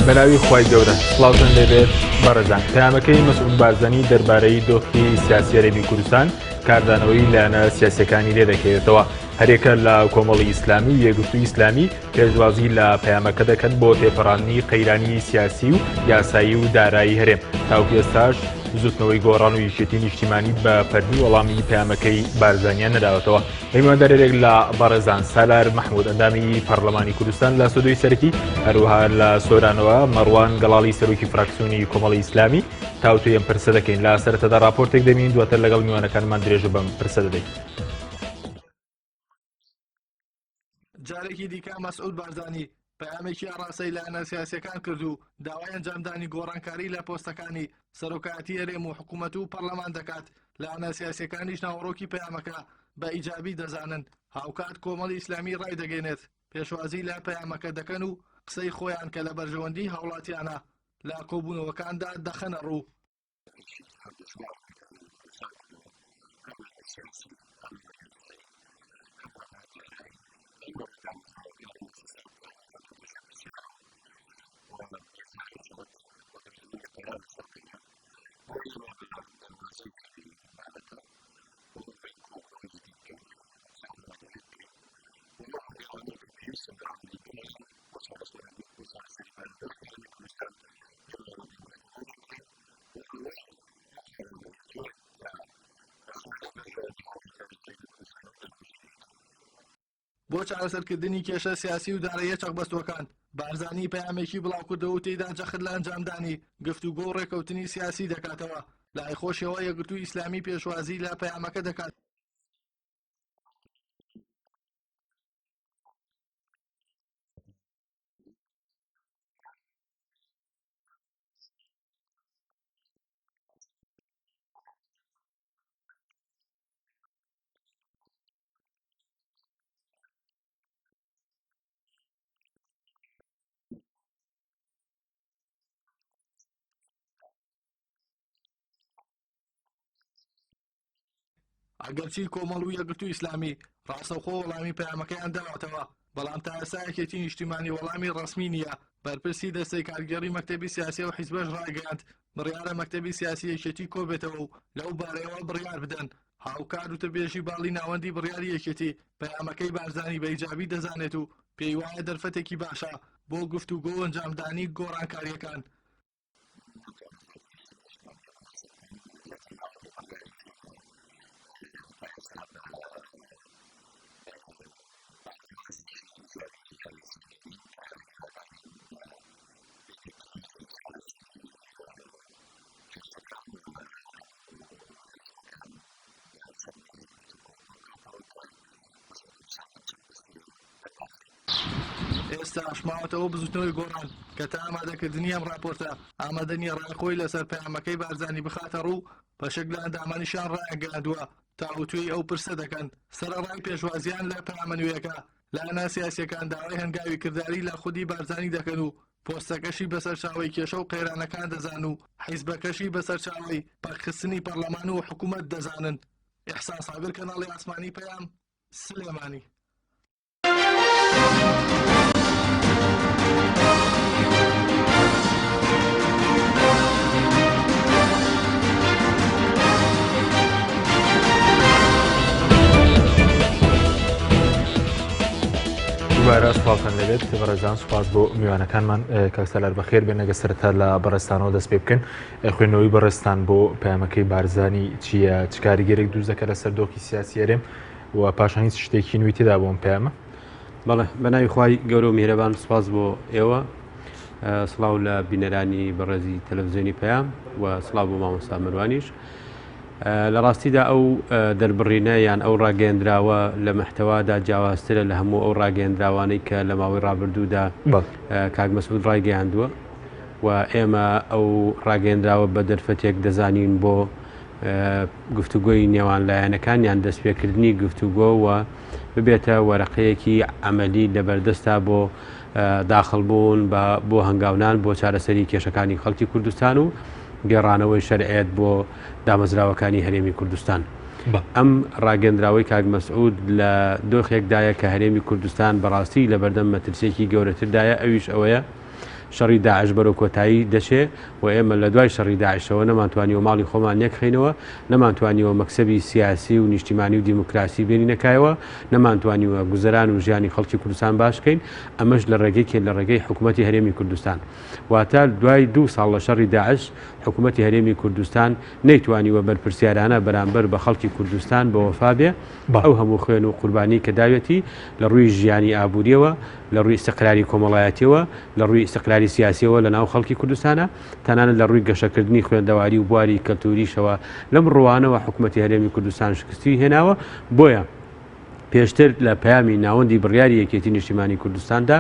بەناوی خوای گەورە سڵاوتان لێبێت بەڕێزان پەیامەکەی مەسعود بارزانی دەربارەی دۆخی سیاسی هەرێمی کوردستان کاردانەوەی لایەنە سیاسەکانی لێ دەکەوێتەوە هەرێکە لە کۆمەڵی ئیسلامی و یەکگرتووی ئیسلامی پێشوازی لە پەیامەکە دەکەن بۆ تێپەڕاندنی قەیرانی سیاسی و یاسایی و دارایی هەرێم تاوەکو ئێستاش بزوتنەوەی گۆڕان و یەکێتی نیشتیمانی بە فەرمی وەڵامی پەیامەکەی بارزانیان نەداوەتەوە. میواندارێک لە بەڕێزان سالار مەحمود ئەندامی پەرلەمانی کوردستان لە ستۆدیۆی سەرەکی هەروەها لە سۆرانەوە مەڕوان گەڵاڵی سەرۆکی فراکسیۆنی کۆمەڵی ئیسلامی تاوتوێی ئەم پرسە دەکەین لە سەرەتادا راپۆرتێک دەبین دواتر لەگەڵ میوانەکانمان درێژە بەم پرسە دەدەین. جارێکی دیکە مەسعود بارزانی پەیامێکی ئاڕاستەی لایەنە سیاسییەکان کرد و داوای ئەنجامدانی گۆڕانکاری لە پۆستەکانی سەرۆکایەتی هەرێم و حکوومەت و پەرلەمان دەکات، لایەنە سیاسییەکانیش ناوەڕۆکی پەیامەکە بە ئیجابی دەزانن، هاوکات کۆمەڵی ئیسلامی ڕایدەگەینێت، پێشوازی لە پەیامەکە دەکەن و قسەی خۆیان کە لە بەرژەوەندیی هاوڵاتیانە لە کۆبوونەوەکاندا دەخەنە ڕوو. بۆ چارەسەرکردنی کێشە سیاسی و داراییە چەقبەستووەکان، بارزانی پەیامێکی بڵاوکردەوە و تێیدا جەخت لە ئەنجامدانی گفتوگۆ و ڕێککەوتنی سیاسی دەکاتەوە. لای خۆشیەوە یەکگرتووی ئیسلامی پێشوازی لە پەیامەکە دەکات. ئەگەرچی کۆمەڵ و یەکگرتوو ئیسلامی ڕاستەوخۆ وەڵامی پەیامەکەیان داوەتەوە، بەڵام تا ئێستا یەکێتی نیشتیمانی وەڵامی ڕەسمی نییە، بەرپرسی دەستەی کارگێڕی مەکتەبی سیاسی ئەو حیزبەش ڕایگەیاند، بڕیارە مەکتەبی سیاسی یەکێتی کۆبێتەوە و لەو بارەیەوە بڕیار بدەن. هاوکات وتەبێژی باڵی ناوەندی بڕیاری یەکێتی پەیامەکەی بارزانی بە ئیجابی دەزانێت و پێیوایە دەرفەتێکی باشە بۆ گفتوگۆ و ئەنجامدانی گۆڕانکارییەکان. ئێستاش ماوەتەوە بزوتنەوەی گۆڕان کە تا ئامادەکردنی ئەم راپۆرتە ئامادە نییە ڕای خۆی لەسەر پەیامەکەی بارزانی بخاتە ڕوو، بەشێک لە ئەندامانیشیان ڕایانگەیاندووە تاوتوێی ئەو پرسە دەکەن، سەرەڕای پێشوازییان لە پەیامە نوێیەکە، لایەنە سیاسییەکان داوای هەنگاوی کرداری لە خودی بارزانی دەکەن و پۆستەکەشی بە سەرچاوەی کێشە و قەیرانەکان دەزان و حیزبەکەشی بە سەرچاوەی پەکخستنی پەڕلەمان و حکومەت دەزانن. ئیحسان سابر کەناڵی ئاسمانی پەیام، سلێمانی. دووبارە سوپاستان لێبێت بەڕێزان سوپاس بۆ میوانەکانمان کاک سالار بەخێر بێن ئەگەر سەرەتا لە بەڕێزتانەوە دەست پێ بکەن خوێندنەوەی بەڕێزتان بۆ پەیامەکەی بارزانی چییە چ کاریگەرێک دروست دەکات لەسەر دۆخی سیاسی هەرێم و پاشان هیچ شتێکی نوێی تێدا بۆ ئەم پەیامە؟ بەڵێ بە ناوی خوای گەورە و میهرەبان سوپاس بۆ ئێوە سڵاو لە بینەرانی بەڕێزی تەلەڤزیۆنی پەیام و سڵاو بۆ مامۆستا مەروانیش لە ڕاستیدا ئەو دەربڕینە یان ئەو ڕاگەیەندراوە لە مەحتەوادا جیاوازترە لە هەموو ئەو ڕاگەیەندراوانەی کە لە ماوەی ڕابردوودا کاک مەسعود ڕایگەیاندووە و ئێمە ئەو ڕاگەیەندراوە بە دەرفەتێک دەزانین بۆ گفتوگۆی نێوان لایەنەکان یان دەستپێکردنی گفتوگۆ و ببێتە وەرەقەیەکی عەمەلی لەبەردەستا بۆ داخڵبوون بە بۆ هەنگاونان بۆ چارەسەری کێشەکانی خەڵکی کوردستان و گێڕانەوەی شەرعیەت بۆ دامەزراوەکانی هەرێمی کوردستان. ئەم ڕاگەندراوەی کاک مەسعود لە دۆخێکدایە کە هەرێمی کوردستان بەڕاستی لەبەردەم مەترسیەکی گەورەتردایە ئەویش ئەوەیە. شەڕی داعش بەرەو کۆتایی دەچێ و ئێمە لە دوای شەڕی داعشەوە نەمانتوانیوە ماڵی خۆمان یەکخەینەوە، نەمانتوانیوە مەکسەبی سیاسی و نیشتیمانی و دیموکراسی بێنینە کایەوە، نەمانتوانیوە گوزەران و ژیانی خەڵکی کوردستان باش کەین، ئەمەش لە ڕێگەی کێ؟ لە ڕێگەی حکومەتی هەرێمی کوردستان. واتە دوای دوو ساڵ لە شەڕی داعش حکومەتی هەرێمی کوردستان نەیتوانیوە بەرپرسیارانە بەرامبەر بە خەڵکی کوردستان بەوەفا بێ، ئەو هەموو خوێن و قوربانی کە داوێتی لە ڕووی ژیانی ئابووریەوە، لە ڕووی ئیستقراری کۆمەڵایەتیەوە، لە ڕووی ئیستقراری سیاسیەوە لە ناو خەڵکی کوردستانە، تەنانەت لە ڕووی گەشەکردنی خوێندەواری و بواری کەلتوریشەوە، لەم ڕووانەوە حکومەتی هەرێمی کوردستان شکستی هێناوە، بۆیە پێشتر لە پەیامی ناوەندی بڕیاری یەکێتی نیشتیمانی کوردستاندا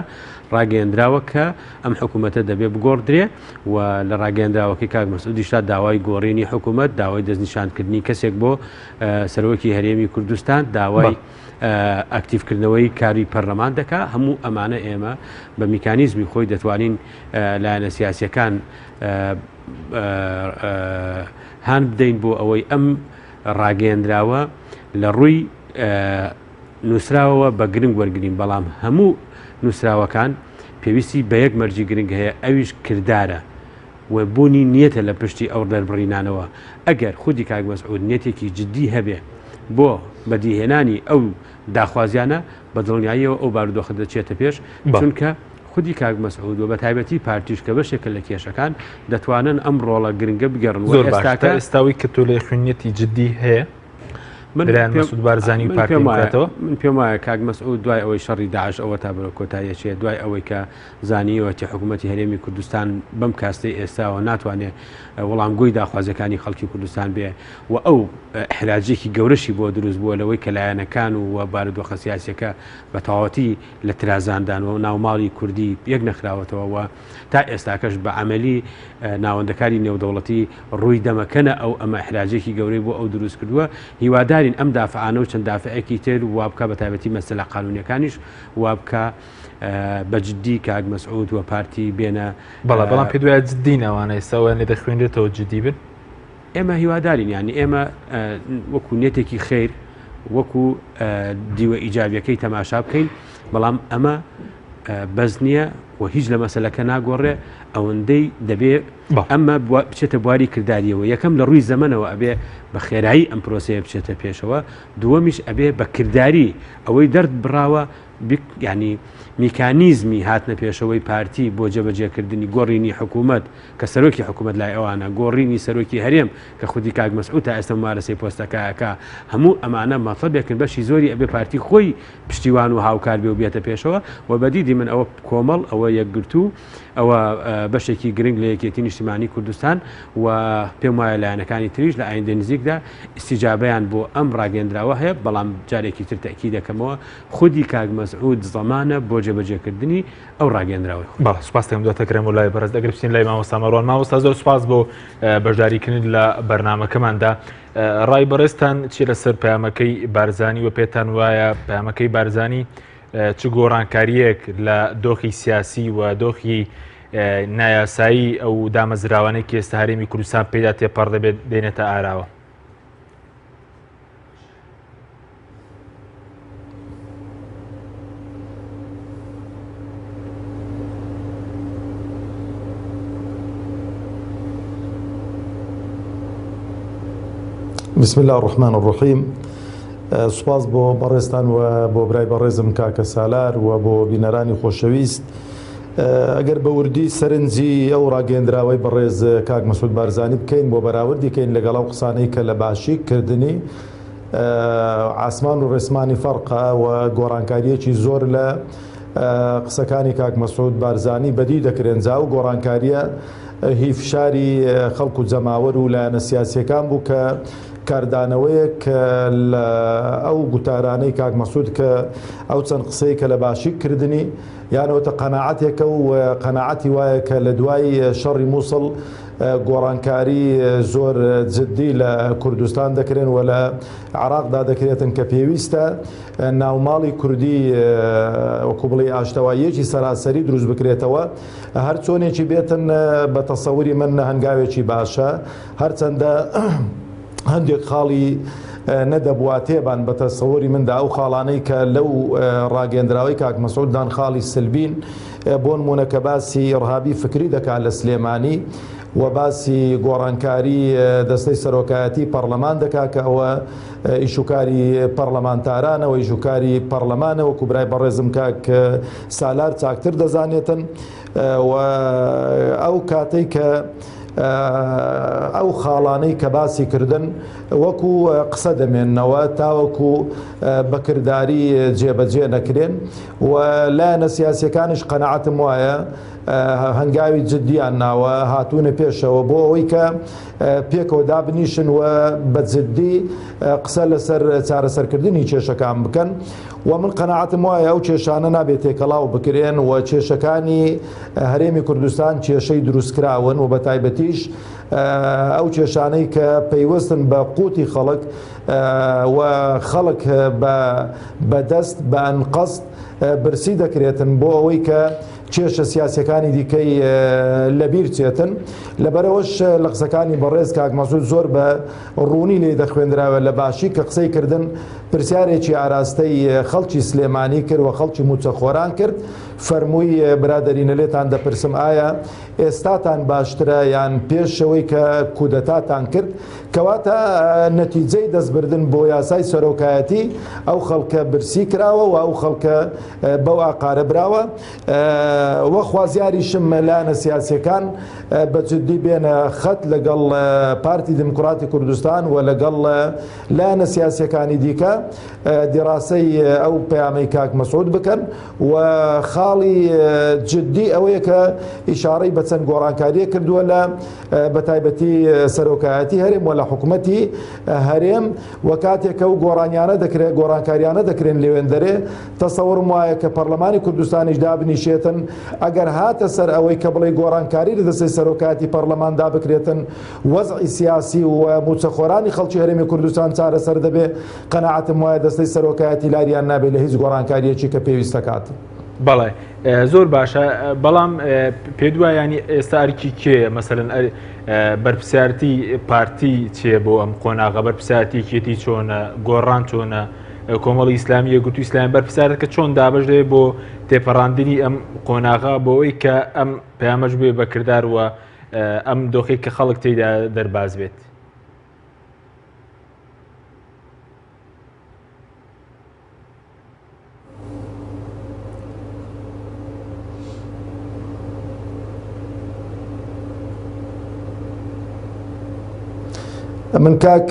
ڕاگەیەندراوە کە ئەم حکوومەتە دەبێ بگۆڕدرێ و لە ڕاگەیەندراوەکەی کاک مەسعودیشدا داوای گۆڕینی حکوومەت، داوای دەستنیشانکردنی کەسێک بۆ سەرۆکی هەرێمی کوردستان، داوای ئەکتیڤکردنەوەی کاری پەرلەمان دەکا. هەموو ئەمانە ئێمە بە میکانیزمی خۆی دەتوانین لایەنە سیاسیەکان هان بدەین بۆ ئەوەی ئەم ڕاگەیەندراوە لە ڕووی نووسراوەوە بە گرنگ وەرگین، بەڵام هەموو نووسراوەکان پێویستی بە یەک مەرجی گرنگ هەیە ئەویش کردارە و بوونی نیەتە لە پشتی ئەو دەربڕینانەوە، ئەگەر خودی کاک مەسعود نیەتێکی جدی هەبێ بۆ بەدیهێنانی ئەو داخوازیانە بە دڵنیاییەوە ئەو بارودۆخە دەچێتە پێش، چونکە خودی کاک مەسعود و بەتایبەتی پارتیش کە بەشێکە لە کێشەکان دەتوانن ئەم ڕۆڵە گرنگە بگێڕن. زۆر باشە، تا ئێستا ئەوەی کە تۆ لێی خوێنیەتی جدی هەیە؟ من لەلایەن مەسعود بارزانی و پارتی دیموکراتەوە؟ من پێم وایە کاک مەسعود دوای ئەوەی شەڕی داعش ئەوە تا بەرەو کۆتایی ئەچێ، دوای ئەوەی کە زانیوەتی حکوومەتی هەرێمی کوردستان بەم کاستەی ئێستاوە ناتوانێ وەڵامگۆی داخوازیەکانی خەڵکی کوردستان بێ و ئەو ئیحراجێکی گەورەشی بۆ دروست بووە لەوەی کە لایەنەکان و بارودۆخە سیاسیەکە بە تەواوەتی لە ترازاندان و ناوماڵی کوردی یەک نەخراوەتەوە و تا ئێستاکەش بە عەمەلی ناوەندەکانی نێودەوڵەتی ڕووی دەمەکەنە ئەو ئەمە ئیحراجێکی گەورەی بۆ ئەو دروست کردووە هیوادارین ئەم دافعانە و چەند دافعێکی تر وابکا بە تایبەتی مەسەلە قانونیەکانیش وابکا بە جدی کاک مەسعود و پارتی بێنە بەڵێ بەڵام پێت وایە جدین ئەوانە ئێستا ئەویان لێ دەخوێنرێتەوە جدی بن؟ ئێمە هیوادارین یانی ئێمە وەکو نیەتێکی خیر وەکو دیوە ئیجابیەکەی تەماشا بکەین بەڵام ئەمە بەس نییە و هیچ لە مەسلەکە ناگۆڕێ ئەوەندەی دەبێ ئەمە بچێتە بواری کردداریەوە یەکەم لە ڕووی زەمنەوە ئەبێ بە خێرایی ئەم پرۆسەیە بچێتە پێشەوە دووەمیش ئەبێ بە کردداری ئەوەی دەرد بڕاوە یانی میکانیزمی هاتنە پێشەوەی پارتی بۆ جێبەجێکردنی گۆڕینی حکوومەت کە سەرۆکی حکوومەت لای ئەوانە، گۆڕینی سەرۆکی هەرێم کە خودی کاک مەسعود تا ئێستا مومارەسەی پۆستەکە ئەکا، هەموو ئەمانە مەتڵەبێکن بەشی زۆری ئەبێ پارتی خۆی پشتیوان و هاوکار بێ و بێتە پێشەوە و بە دیدی من ئەوە کۆمەڵ، ئەوە یەکگرتوو، ئەوە بەشێکی گرنگ لە یەکێتی نیشتیمانی کوردستان و پێم وایە لایەنەکانی تریش لە ئایندەی نزیکدا ئیستیجابەیان بۆ ئەم ڕاگەیەندراوە هەیە، بەڵام جارێکی تر تەئکید دەکەمەوە خودی کاک مەسعود زەمانە بۆ جێبەجێکردنی ئەو ڕاگەیەندراوەی خۆی. بەڵێ سوپاس دەکەم دواتر دەگەڕێمەوە لای بەڕێز ئەگەر بچین لای مامۆستا مەروان مامۆستا زۆر سوپاس بۆ بەشداریکردن لە بەرنامەکەماندا ڕای بەڕێزتان چی لەسەر پەیامەکەی بارزانی و پێتان وایە پەیامەکەی بارزانی چ گۆڕانکاریەک لە دۆخی سیاسی و دۆخی نایاسایی ئەو دامەزراوانەی کە ئێستا هەرێمی کوردستان پێدا تێپەڕ دەبێت دێنێتە ئاراوە؟ بسم الله الرحمن الرحیم سوپاس بۆ بەڕێزتان و بۆ برای بەڕێزم کاکە سالار و بۆ بینەرانی خۆشەویست ئەگەر بە وردی سەرنجی ئەو ڕاگەیەندراوەی بەڕێز کاک مەسعود بارزانی بکەین بۆ بەراوردی کەین لەگەڵ ئەو قسانەی کە لە باشیک کردنی ئاسمان و ڕێسمانی فەرقە و گۆڕانکاریەکی زۆر لە قسەکانی کاک مەسعود بارزانی بەدی دەکرێن جا ئەو گۆڕانکاریە هی فشاری خەڵک و جەماوەر و لایەنە سیاسیەکان بوو کە کاردانەوەیەک لە ئەو گوتارانەی کاک مەسعود کە ئەو چەند قسەی کە لە باشیک کردنی یانەوەتە قەناعەتێکە و قەناعەتی وایە کە لە دوای شەڕی مووسڵ گۆڕانکاری زۆر جددی لە کوردستان دەکرێن و لە عراقدا دەکرێتن کە پێویستە ناوماڵی کوردی وەکو بڵێ ئاشتەواییەکی سەراسەری دروست بکرێتەوە هەر چۆنێکی بێتن بە تەسەوری من هەنگاوێکی باشە هەرچەندە هەندێک خاڵی نەدەبوا تێبان بە تەسەوری مندا ئەو خاڵانەی کە لەو ڕاگەندراوەی کاک مەسعود دان خاڵی سلبین. بۆنمونە کە باسی ئیڕهابی فکری دەکات لە سلێمانی و باسی گۆڕانکاری دەستەی سەرۆکایەتی پەڕلەمان دەکات کە ئەوە ئیشوکاری پەڕلەمانتارانە و ئیشوکاری پەڕلەمانە وەکو برای بەڕێزم کاک سالار چاکتر دەزانێتن و ئەو کاتەی کە ئەو خاڵانەی کە باسی کردن وەکو قسە دەمێننەوە تاوەکو بەکرداری جێبەجێ نەکرێن و لایەنە سیاسیەکانیش قەناعەتم وایە هەنگاوی جدیان ناوە هاتوونە پێشەوە بۆ ئەوەی کە پێکەوە دابنیشن و بە جدی قسە لەسەر چارەسەرکردنی کێشەکان بکەن و من قەناعەتم وایە ئەو کێشانە نابێت تێکەڵاو بکرێن و کێشەکانی هەرێمی کوردستان کێشەی دروستکراون و بە تایبەتیش ئەو کێشانەی کە پەیوەستن بە قوتی خەڵک و خەڵک بە دەست بە ئەنقەست برسی دەکرێتن بۆ ئەوەی کە کێشە سیاسیەکانی دیکەی لەبیر چێتن لەبەرەوەش لە قسەکانی بەڕێز کاک مەسعود زۆر بە ڕوونی لێ دەخوێندراوە لە باشی کە قسەی کردن پرسیارێکی ئاراستەی خەڵکی سلێمانی کرد و خەڵکی موچەخۆران کرد فەرمووی برادەرینە لێتان دەپرسم ئایا ئێستاتان باشترە یان پێشەوەی کە کودەتاتان کرد کەواتە نەتیجەی دەستبردن بۆ یاسای سەرۆکایەتی ئەو خەڵکە برسی کراوە و ئەو خەڵکە بەو ئاقارە براوە و خوازیاریشم لایەنە سیاسیەکان بە جدی بێنە خەت لەگەڵ پارتی دیموکراتی کوردستان و لەگەڵ لایەنە سیاسیەکانی دیکە دیراسەی ئەو پەیامەی کاک مەسعود بکەن و خاڵی جدی ئەوەیە کە ئیشارەی بە چەند گۆڕانکاریە کردووە لە بە تایبەتی سەرۆکایەتی هەرێم و لە حکوومەتی هەرێم و کاتێک ئەو گۆڕانیانە دەکرێت گۆڕانکاریانە دەکرێن لەوێندەرێ تەسەورم وایە کە پەرلەمانی کوردستانیش دابنیشێتن ئەگەر هاتە سەر ئەوەی کە بڵێ گۆڕانکاری لە دەستەی سەرۆکایەتی پەرلەماندا بکرێتن وەزعی سیاسی و موچەخۆرانی خەڵکی هەرێمی کوردستان چارەسەر دەبێ قەناعەتم وایە دەستەی سەرۆکایەتی لاریان نابێت لە هیچ گۆڕانکاریەکی کە پێویستەکات. بەڵێ زۆر باشە بەڵام پێ دوای ینی ئێستا ئەرکی کێ مەسەن بەرپسیارتی پارتی چێ بۆ ئەم قۆناغە بەرپسیارتی کێتی چۆنە گۆڕان چۆنە کۆمەڵی ئیسلامی یەکگرتوو ئیسلامی بەرپسیارەکە چۆن دابش دەبێت بۆ تێپەڕاندنی ئەم قۆناغە بۆ ئەوەی کە ئەم پەیامەش بێ بەکردار وە ئەم دۆخی کە خەڵک تێدا دەرباز بێت. من کاک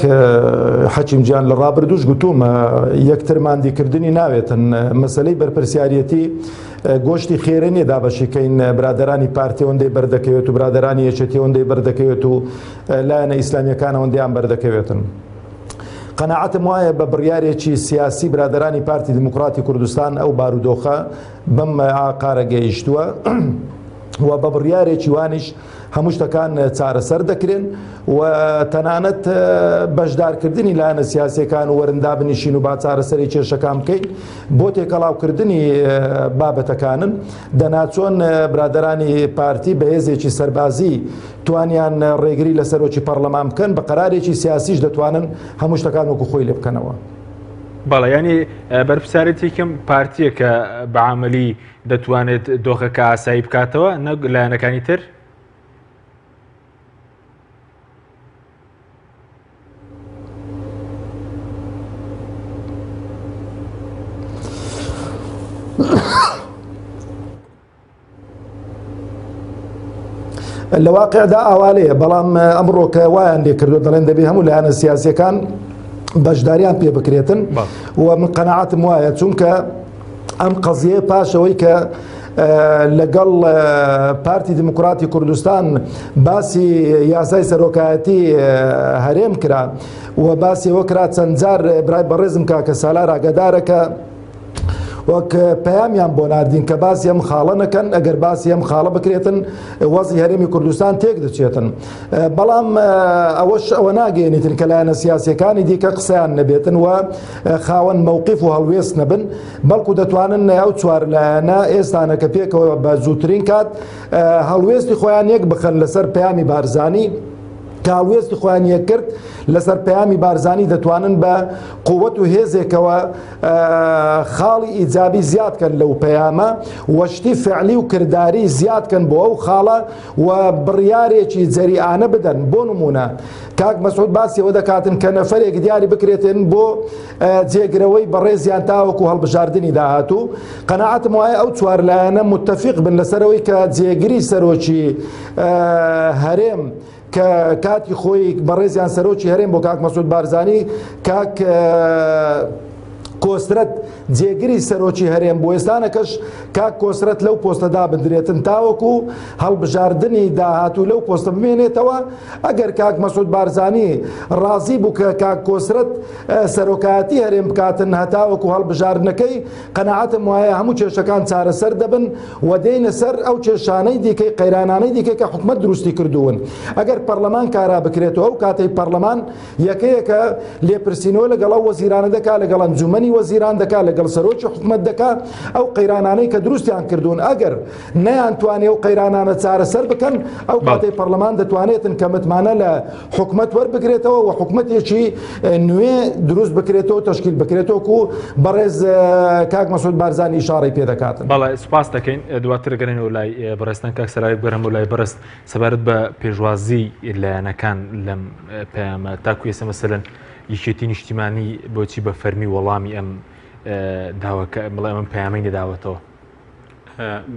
حەکیم گیان لە ڕابردوش گوتومە یەکتر ماندیکردنی ناوێتن مەسلەی بەرپرسیارەتی گۆشتی خێرە نییە دابەشیکەین برادرانی پارتی ئەوەندەی بەردەکەوێت و برادرانی یەکێتی ئەوەندەی بەردەکەوێت و لایەنە ئیسلامیەکان ئەوەندەیان بەردەکەوێتن. قەناعەتم وایە بە بڕیارێکی سیاسی برادرانی پارتی دیموکراتی کوردستان ئەو بارودۆخە بەم ئاقارە گەیشتووە و بە بڕیارێکی وانیش هەموو شتەکان چارەسەر دەکرێن و تەنانەت بەشدارکردنی لایەنە سیاسیەکان و وەرن دابنیشین و با چارەسەری کێشەکان بکەین بۆ تێکەڵاوکردنی بابەتەکانن دەنا چۆن برادرانی پارتی بەهێزێکی سەربازی توانیان ڕێگری لە سەرۆکی پەرلەمان بکەن بە قەرارێکی سیاسیش دەتوانن هەموو شتەکان وەکو خۆی لێ بکەنەوە. بەڵێ ینی بەرپسیارەتێکم پارتیە کە بە عملی دەتوانێت دۆخەکە ئاسایی بکاتەوە نەک لایەنەکانی تر؟ لە واقعدا ئاوالەیە بەڵام ئەمڕۆ کە وایان لێ کردو دەڵێن دەبێ هەموو لایەنە سیاسیەکان بەشداریان پێ بکرێتن و من قەنەعاتم وایە چونکە ئەم قەزیە پاشەوەی کە لەگەڵ پارتی دیموکراتی کوردستان باسی یاسای سەرۆکایەتی هەرێم کرا و باسی ئەوە کرا چەند جار برای بەڕێزم کاکە سالار ئاگادارە کە وەک پەیامیان بۆ ناردین کە باسی ئەم خاڵە نەکەن ئەگەر باسی ئەم خاڵە بکرێتن وەزی هەرێمی کوردستان تێک دەچێتن بەڵام ئەوەش ئەوە ناگەێنیتن کە لایەنە سیاسەکانی دیکە قسەیان نەبێتن و خاوەن مەوقف و هەڵوێست نەبن بەڵکو دەتوانن ئەو چوار لایەنە ئێستانە کە پێکەوە بە زووترین کات هەڵوێستی خۆیان یەک بخەن لەسەر پەیامی بارزانی. کە هەڵوێستی خۆیان یەککرد لەسەر پەیامی بارزانی دەتوانن بە قوت و هێزێکەوە خاڵی ئیجابی زیاد کەن لەو پەیامە و شتی فعلی و کرداری زیاد کەن بۆ ئەو خاڵە و بڕیارێکی جەریئانە بدەن. بۆ نمونە کاک مەسعود باسی ئەوە دەکاتن کە نەفەرێک دیاری بکرێتن بۆ جێگرەوەی بەڕێزیان تاوەکو هەڵبژاردنی داهاتوو. قەناعەتم وایە ئەو چوار لایەنە متفق بن لەسەرەوەی کە جێگری سەرۆکی هەرێم کە کاتی خۆی بەڕێزیان سەرۆکی هەرێم بۆ کاک مەسعود بارزانی کاک کۆسرەت جێگری سەرۆکی هەرێم بۆ ئێستانەکەش کاک کۆسرەت لەو پۆستەدا بدرێتن تاوەکو هەڵبژاردنی داهاتوو لەو پۆستە بمێنێتەوە ئەگەر کاک مەسعود بارزانی ڕازی بوو کە کاک کۆسرەت سەرۆکایەتی هەرێم بکاتن هەتاوەکو هەڵبژاردنەکەی قەناعەتم وایە هەموو کێشەکان چارەسەر دەبن و دێینە سەر ئەو کێشانەی دیکەی قەیرانانەی دیکە کە حکومەت دروستی کردوون ئەگەر پەرلەمان کارا بکرێتەوە ئەو کاتەی پەرلەمان یەکەیەکە لێپرسینەوە لەگەڵ ئەو وەزیرانە دەکا لەگەڵ ئەنجومەنی وەزیران دەکا لەگەڵ سەرۆکی حکومەت دەکا ئەو قەیرانانەی کە دروستیان کردوون ئەگەر نەیانتوانێ ئەو قەیرانانە چارەسەر بکەن ئەو کاتەی پەرلەمان دەتوانێتن کە متمانە لە حکومەت وەربگرێتەوە و حکومەتێکی نوێ دروست بکرێتەوە تەشکیل بکرێتەوە و بەڕێز کاک مەسعود بارزانی ئیشاڕەی پێ دەکاتن. بەڵێ سوپاس دەکەین دواتر گەرێنەوە لای بەڕێزتان کاک سەراوی بگەرمەوە لای بەڕێز سەبارەت بە پێشوازی لایەنەکان لەم پەیامە تاکو ئێستا مەسەلەن یەکێتی نیشتیمانی بۆچی بە فەرمی وەڵامی ئەم داواکە بڵێ ئەم پەیامەی نەداوەتەوە؟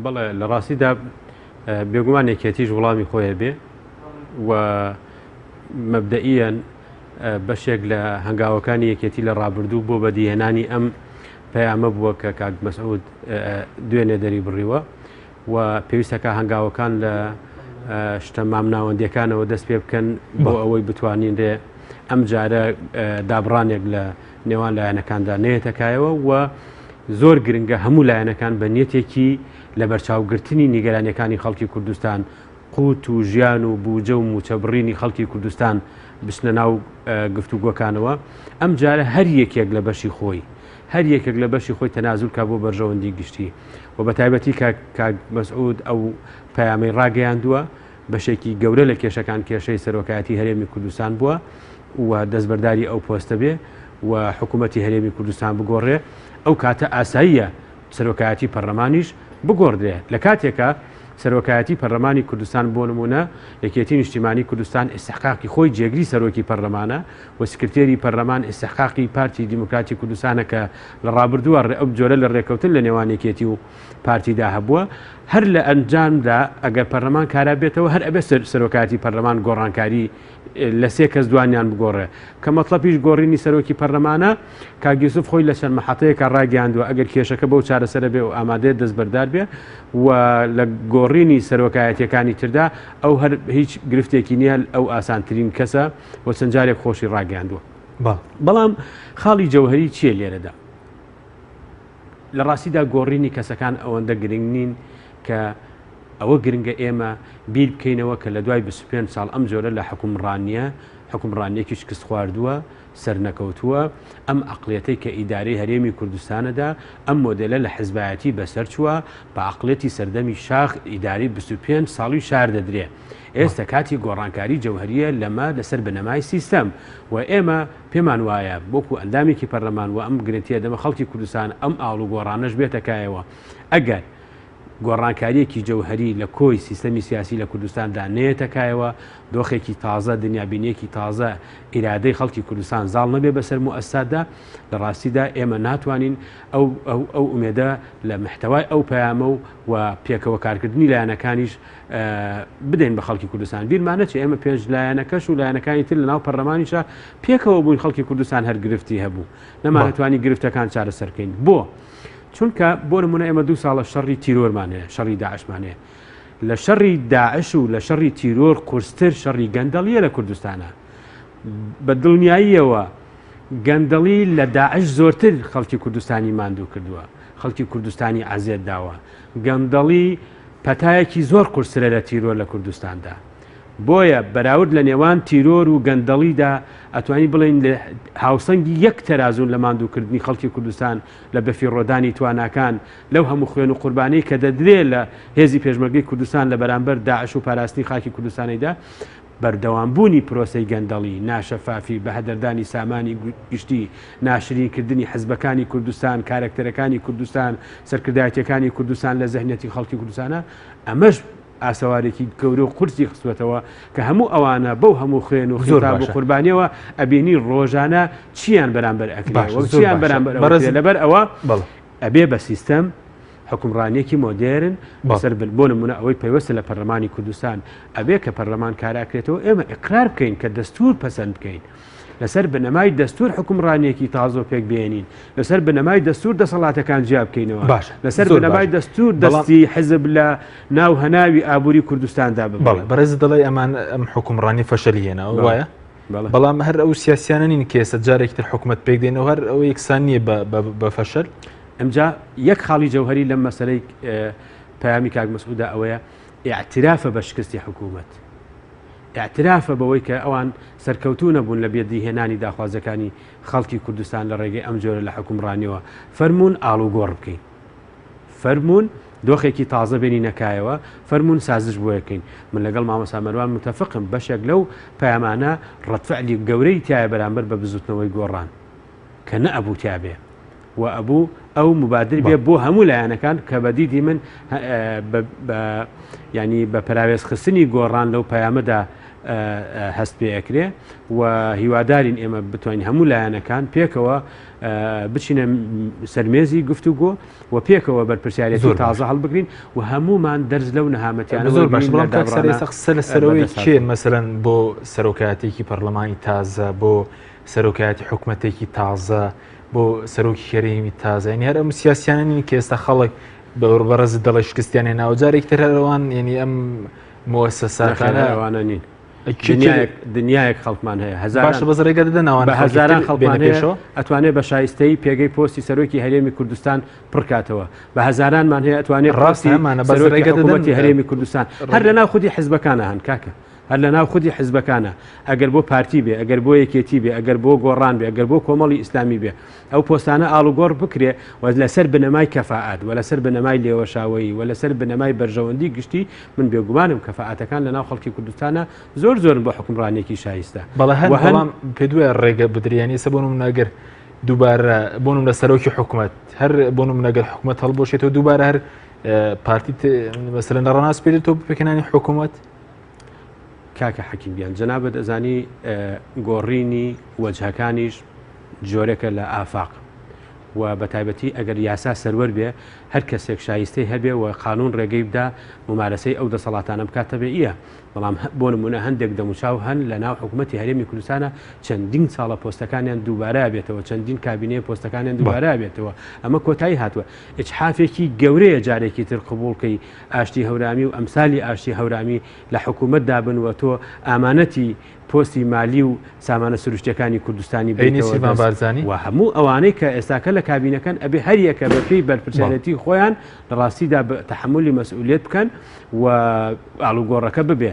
بەڵێ لە ڕاستیدا بێگومان یەکێتیش وڵامی خۆیە بێ و مەبدەئیەن بەشێک لە هەنگاوەکانی یەکێتی لە ڕابردوو بۆ بەدیهێنانی ئەم پەیامە بووە کە کاک مەسعود دوێنێ دەری بڕیوە و پێویستەکە هەنگاوەکان لە شتە مامناوەندیەکانەوە دەست پێ بکەن بۆ ئەوەی بتوانین رێ ئەم جارە دابڕانێک لە نێوان لایەنەکاندا نەیەتەکایەوە و زۆر گرنگە هەموو لایەنەکان بە نیەتێکی لەبەرچاوگرتنی نیگەرانیەکانی خەڵکی کوردستان قوت و ژیان و بوجە و موچە بڕینی خەڵکی کوردستان بچنە ناو گفتوگۆکانەوە ئەم جارە هەر یەکێک لە بەشی خۆی هەر یەکێک لە بەشی خۆی تەنازول کا بۆ بەرژەوەندی گشتی و بە تایبەتی کاک کاک مەسعود ئەو پەیامەی ڕاگەیاندووە بەشێکی گەورە لە کێشەکان کێشەی سەرۆکایەتی هەرێمی کوردستان بووە و دەستبەرداری ئەو پۆستە بێ و حکوومەتی هەرێمی کوردستان بگۆڕێ ئەو کاتە ئاساییە سەرۆکایەتی پەرلەمانیش بگۆڕدرێ لە کاتێکا سەرۆکایەتی پەرلەمانی کوردستان بۆ نموونە یەکێتی نیشتیمانی کوردستان ئیستحقاقی خۆی جێگری سەرۆکی پەرلەمانە و سکرتێری پەرلەمان ئیستحقاقی پارتی دیموکراتی کوردستانە کە لە ڕابردووە ئەو جۆرە لە ڕێکەوتن لە نێوان یەکێتی و پارتیدا هەبووە هەر لە ئەنجامدا ئەگەر پەرلەمان کارا بێتەوە هەر ئەبێ سەرۆکایەتی پەرلەمان گۆڕانکاری لە سێ کەس دوانیان بگۆڕێ کە مەتڵەبیش گۆڕینی سەرۆکی پەرلەمانە، کاک یوسف خۆی لە چەند مەحەتەیەکا ڕایگەیاندووە ئەگەر کێشەکە بەو چارەسەرە بێ ئەو ئامادەیە دەستبەردار بێ و لە گۆڕینی سەرۆکایەتیەکانی تردا ئەو هەر هیچ گرفتێکی نییە ئەو ئاسانترین کەسە و چەند جارێک خۆشی ڕاگەیاندووە. بەڵام خاڵی جەوهەری چییە لێرەدا؟ لە ڕاستیدا گۆڕینی کەسەکان ئەوەندە گرنگ نین کە ئەوە گرنگە ئێمە بیر بکەینەوە کە لە دوای 25 ساڵ ئەم جۆرە لە حکومڕانیە حکومڕانیەکی شکست خواردووە سەرنەکەوتووە ئەم عقلیەتەی کە ئیدارەی هەرێمی کوردستانەدا ئەم مۆدێلە لە حزبایەتی بەسەر چووە بە عقلیەتی سەردەمی شاخ ئیداری 25 ساڵی شار دەدرێ ئێستا کاتی گۆڕانکاری جەوهریە لەمە لەسەر بنەمای سیستەم و ئێمە پێمان وایە وەکو ئەندامێکی پەرلەمان و ئەم گرنتیە دەمە خەڵکی کوردستان ئەم ئاڵوگۆڕانەش بێتە کایەوە ئەگەر گۆڕانکاریەکی جەوهەری لە کۆی سیستەمی سیاسی لە کوردستاندا نەیەتە کایەوە دۆخێکی تازە دنیابینیەکی تازە ئیرادەی خەڵکی کوردستان زاڵ نەبێ بەسەر موئەسساتدا لە ڕاستیدا ئێمە ناتوانین ئەو ئەو ئەو ئومێدە لە محتەوای ئەو پەیامە و و پێکەوە کارکردنی لایەنەکانیش بدەین بە خەڵکی کوردستان. بیرمان نەچێ ئێمە پێنج لایەنەکەش و لایەنەکانی تر لەناو پەرلەمانیشا پێکەوە بووین خەڵکی کوردستان هەر گرفتی هەبوو نەمانەتوانی گرفتەکان چارەسەر بکەین. بۆ؟ چونکە بۆ نمونە ئێمە دوو ساڵە شەڕی تیرۆرمان هەیە، شەڕی داعشمان هەیە. لە شەڕی داعش و لە شەڕی تیرۆر قورستر شەڕی گەندەڵیە لە کوردستانە. بە دڵنیاییەوە گەندەڵی لە داعش زۆرتر خەڵکی کوردستانی ماندوو کردووە، خەڵکی کوردستانی عەزێت داوە. گەندەڵی پەتایەکی زۆر قورسترە لە تیرۆر لە کوردستاندا. بۆیە بەراورد لە نێوان تیرۆر و گەندەڵیدا ئەتوانین بڵێین لە هاوسەنگی یەک تەرازوون لە ماندووکردنی خەڵکی کوردستان لە بەفیڕۆدانی تواناکان لەو هەموو خوێن و قوربانەی کە دەدرێ لە هێزی پێشمەرگەی کوردستان لە بەرامبەر داعش و پاراستنی خاکی کوردستانیدا. بەردەوامبوونی پرۆسەی گەندەڵی، ناشەفافی، بەهەدەردانی سامانی گشتی، ناشرینکردنی حزبەکانی کوردستان، کارەکتەرەکانی کوردستان، سەرکردایەتیەکانی کوردستان لە زهنیەتی خەڵکی کوردستانا، ئەمەش ئاسەوارێکی گەورە و قورسی خستوەتەوە کە هەموو ئەوانە بەو هەموو خوێن و زۆر خیتاب و باشە. قوربانیەوە ئەبینی ڕۆژانە چیان بەرامبەر ئەکرێ باشە و زۆر چیان باشە بەرامبەر ئەوە بەڕێز کرێ لەبەر ئەوە بەڵێ. ئەبێ بە سیستەم حوکمڕانیەکی مۆدێرن بەڵێ. لەسەر بن بۆ نمونە ئەوەی پەیوەستە لە پەرلەمانی کوردستان ئەبێ کە پەرلەمان کاراکرێتەوە ئێمە ئیقرار بکەین کە دەستور پەسەند بکەین لەسەر بنەمای دەستور حوکمڕانیەکی تازۆ پێک بێنین لەسەر بنەمای دەستور دەسەڵاتەکان جیا بکەینەوە باشە لەسەر زۆر بنەمای باشە دەستور بەڵام دەستی حزب لە ناو هەناوی ئابووری کوردستاندا بەڵێ ببڕین. بەڕێزت دەڵێی ئەمان ئەم حوکمڕانی فەشەلی هێناوە بەڵێ وایە؟ بەڵێ. بەڵام هەر ئەو سیاسیانە نین کە ئێستا جارێکی تر حکومەت پێک دێنەوە هەر ئەوە یەکسان نییە بە بە بە فەشەل؟ ئمجا یەک خاڵی جەوهەری لەم مەسەلەی پەیامی کاک مەسعودا ئەوەیە ئیعترافە بە شکستی حکوومەت. ئیعترافە بەوەی کە ئەوان سەرکەوتوو نەبوون لە بەدیهێنانی داخوازیەکانی خەڵکی کوردستان لە ڕێگەی ئەم جۆرە لە حوکمڕانیەوە. فەرموون ئاڵوگۆڕ بکەین. فەرموون دۆخێکی تازە بێنینە کایەوە، فەرموون سازش بۆ بکەین. من لەگەڵ مامۆستا مەروان موتەفقم، بەشێک لەو پەیامانە ڕەدفعلی گەورەی تیایە بەرامبەر بە بزوتنەوەی گۆڕان کە نەئەبوو تیابێ و ئەبوو ئەو موبادر بێ بۆ هەموو لایەنەکان کە بە دیدی من بە ینی بە پەراوێزخستنی گۆڕان لەو پەیامەدا هەست پێ ئەکرێ و هیوادارین ئێمە بتوانین هەموو لایەنەکان پێکەوە بچینە سەرمێزی گفتوگۆ و پێکەوە بەرپرسیارێتی زۆر تازە باشە. هەڵبگرین و هەمومان دەرز لەو نەهامەتیانە زۆر باش وەرگرین لە بەڵام کاک سەر دابڕانە ئێستا قسە لەسەرەوەی بەدەست کێن هاتووە. مەسەلەن بۆ سەرۆکایەتێکی پەرلەمانی تازە بۆ سەرۆکایەتی حکومەتێکی تازە بۆ سەرۆکی هەرێمی تازە یعنی هەر ئەم سیاسیانە نین کە ئێستا خەڵک بە بەڕێزت دەڵێ شکستیان هێناوە جارێکی تر هەر ئەوان یعنی ئەم نەخێر موەسەساتانە هەر ئەوانە نین. کێ دنیایەک دنیایەک خەڵکمان هەیە هەزاران باشە بەس ڕێگە دەدەن ئەوانە بە خەڵکی هەزاران تر بێنە خەڵکمان هەیە پێشەوە؟ ئەتوانێ بە شایستەیی پێگەی پۆستی سەرۆکی هەرێمی کوردستان پڕکاتەوە بە هەزارانمان هەیە ئەتوانێ ڕاستە پۆستی هەمانە بەس سەرۆکی ڕێگە دەدەن حکوومەتی هەرێمی کوردستان هەر ڕێگە لە ناو خودی حزبەکانە هەن کاکە هەر لە ناو خودی حزبەکانە ئەگەر بۆ پارتی بێ ئەگەر بۆ یەکێتی بێ ئەگەر بۆ گۆڕان بێ ئەگەر بۆ کۆمەڵی ئیسلامی بێ ئەو پۆستانە ئاڵوگۆڕ بکرێ و لەسەر بنەمای کەفائەت و لەسەر بنەمای لێوەشاوەیی و لەسەر بنەمای بەرژەوەندی گشتی من بێگومانم کەفائەتەکان لەناو خەڵکی کوردستانا زۆر زۆرن بۆ حوکمڕانیەکی شایستە بەڵێ هەن و هەن. بەڵام پێت وایە ڕێگە بدرێ یانی ئێستا بۆ نمونە ئەگەر دووبارە بۆ نمونە سەرۆکی حکومەت هەر بۆ نمونە گەر حکومەت هەڵبوەشێتەوە دووبارە هەر پارتی مەسەلەن لە ڕاناسپێرێتەوە بۆ پێکهێنانی حکومەت؟ کاکە حەکیم گیان جەنابت ئەزانی گۆڕینی وەجهەکانیش جۆرێکە لە ئافاق و بە تایبەتی ئەگەر یاسا سەروەر بێ هەر کەسێک شایستەی هەبێ و قانون ڕێگەی بدا ممارەسەی ئەو دەسەڵاتانە بکات تەبیعیە بەڵام بۆ نمونە هەندێک دەموچاو هەن لە ناو حکوومەتی هەرێمی کوردستانە چەندین ساڵە پۆستەکانیان دووبارە بێتەوە چەندین کابینەیە پۆستەکانیان دووبارە بێتەوە ئەمە کۆتایی هاتووە ئیجحافێکی گەورەیە جارێکی تر قبوڵکەی ئاشتی هەورامی و ئەمسالی ئاشتی هەورامی لە حکوومەتدا بن و تۆ ئامانەتی پۆستی مالی و سامانە سروشتیەکانی کوردستانی ئەی بەیتەوە نێچیرڤان دەست بارزانی؟ و هەموو ئەوانەی کە ئێستاکە لە کابینەکەن ئەبێ هەر یەکە بە پێی بەڵێ. بەرپرسیارێتی خۆیان لە ڕاستیدا بە تەحەمولی مەسئولیەت بکەن و ئاڵوگۆڕەکە ببێ.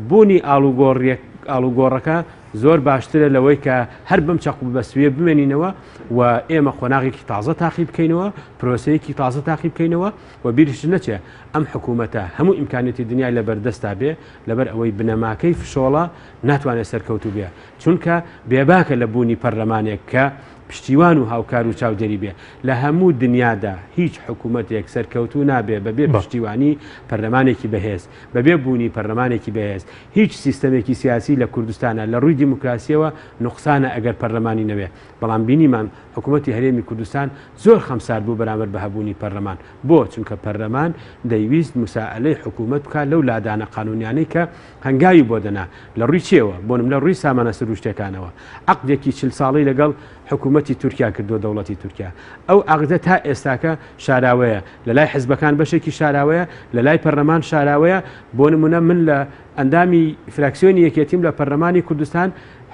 بوونی ئاڵوگۆڕیەک ئاڵوگۆڕەکە زۆر باشترە لەوەی کە هەر بەم چەقوبەستوویە بمێنینەوە و ئێمە قۆناغێکی تازە تاقی بکەینەوە، پرۆسەیەکی تازە تاقی بکەینەوە و بیریشت نەچێ ئەم حکوومەتە هەموو ئیمکانیەتی دنیای لە بەردەستا بێ لەبەر ئەوەی بنەماکەی فشۆڵە ناتوانێت سەرکەوتوو بێ چونکە بێباکە لە بوونی پەرلەمانێک کە پشتیوان و هاوکار و چاودێری بێ لە هەموو دنیادا هیچ حکوومەتێک سەرکەوتوو نابێ بەبێ پشتیوانی پەرلەمانێکی بەهێز بەبێ بوونی پەرلەمانێکی بەهێز هیچ سیستەمێکی سیاسی لە کوردستانە لە ڕووی دیموکراسیەوە نوقسانە ئەگەر پەرلەمانی نەبێ بەڵام بینیمان حکوومەتی هەرێمی کوردستان زۆر خەمسارد بوو بەرامبەر بە هەبوونی پەرلەمان بۆ؟ چونکە پەرلەمان دەیویست موسائەلەی حکوومەت بکات لەو لادانە قانوونیانەی کە هەنگاوی بۆ دەنا. لە ڕووی چییەوە؟ بۆ نمونە ڕووی سامانە سرووشتییەکانەوە. عەقدێکی 40 ساڵەی لەگەڵ حکوومەتی تورکیا کردووە، دەوڵەتی تورکیا. ئەو عەقدە تا ئێستاکە شاراوەیە. لە لای حزبەکان بەشێکی شاراوەیە، لە لای پەرلەمان شاراوەیە. بۆ نمونە من لە ئەندامی فراکسیۆنی یەکێتیم لە پەرلەمانی کوردستان،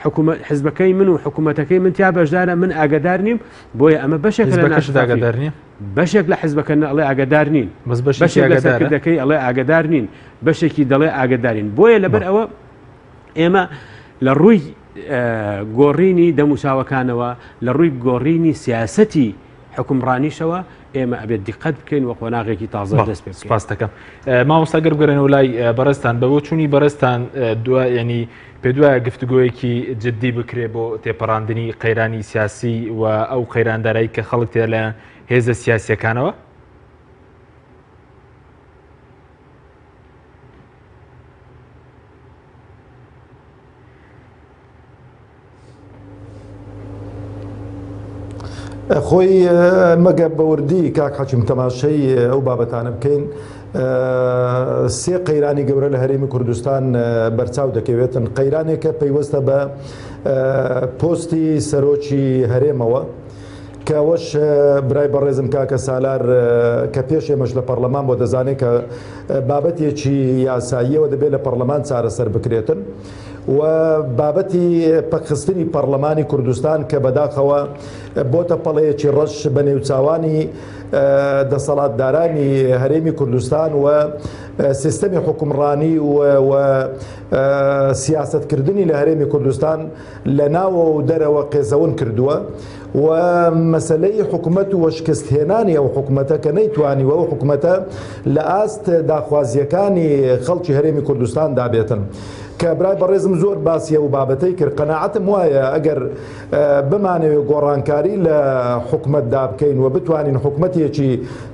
حکومەت حزبەکەی من و حکوومەتەکەی من تیا بەشدارە، من ئاگادار نیم. بۆیە ئەمە بەشێکە لە حزبەکەشت ناشەفافی. ئاگادار نییە؟ بەشێک لە حزبەکە ئەڵێ ئاگادار نین، بەس بەشێکی بەشێک لە ئاگادارە؟ سەرکردەکەی ئەڵێ ئاگادار نین، بەشێکی دەڵێ ئاگادارین. بۆیە لەبەر بەڵێ. ئەوە ئێمە لە ڕووی گۆڕینی دەموچاوەکانەوە، لە ڕووی گۆڕینی سیاسەتی حوکمڕانیشەوە. ئێمە ئەبێت دیقەت بکەین و قۆناغێکی تازە دەست پێ بکەین. سپاست دەکەم مامۆستا گەر بگەڕێنەوە لای بەڕێزتان، بە بۆچوونی بەڕێزتان دوا یعنی پێدوایە گفتوگۆیەکی جددی بکرێ بۆ تێپەڕاندنی قەیرانی سیاسی و ئەو قەیراندارایی کە خەڵک تێدا لایەن هێزە سیاسیەکانەوە؟ خۆی مەگە بەوردی کاک حەکیم تەماشەی ئەو بابەتانە بکەین سێ قەیرانی گەورە لە هەرێمی کوردستان بەرچاو دەکەوێتن قەیرانێکە پەیوەستە بە پۆستی سەرۆکی هەرێمەوە کە ئەوەش برای بەڕێزم کاکە سالار کە پێش ئێمەش لە پەرلەمان بۆ دەزانێت کە بابەتێکی یاساییەوە دەبێت لە پەرلەمان چارەسەر بکرێتن و بابەتی پەکخستنی پەرلەمانی کوردستان کە بەداخەوە بۆتە پەڵەیەکی ڕەش بە نێوچاوانی دەسەڵاتدارانی هەرێمی کوردستان و سیستەمی حکومڕانی و سیاستکردنی لە هەرێمی کوردستان لە ناوەوە و دەرەوە قێزەون کردووە و مەسەلەی حکومەت و شکست هێنانی ئەو حکومەتە کە نەیتوانیوە ئەو حکومەتە لە ئاست داخوازیەکانی خەڵکی هەرێمی کوردستان دابێتن. کە برای بەڕێزم زۆر باسی ئەو بابەتەی کرد قەناعەتم وایە ئەگەر بمانەوێ گۆڕانکاری لە حکومەتدا بکەین و بتوانین حکومەتێکی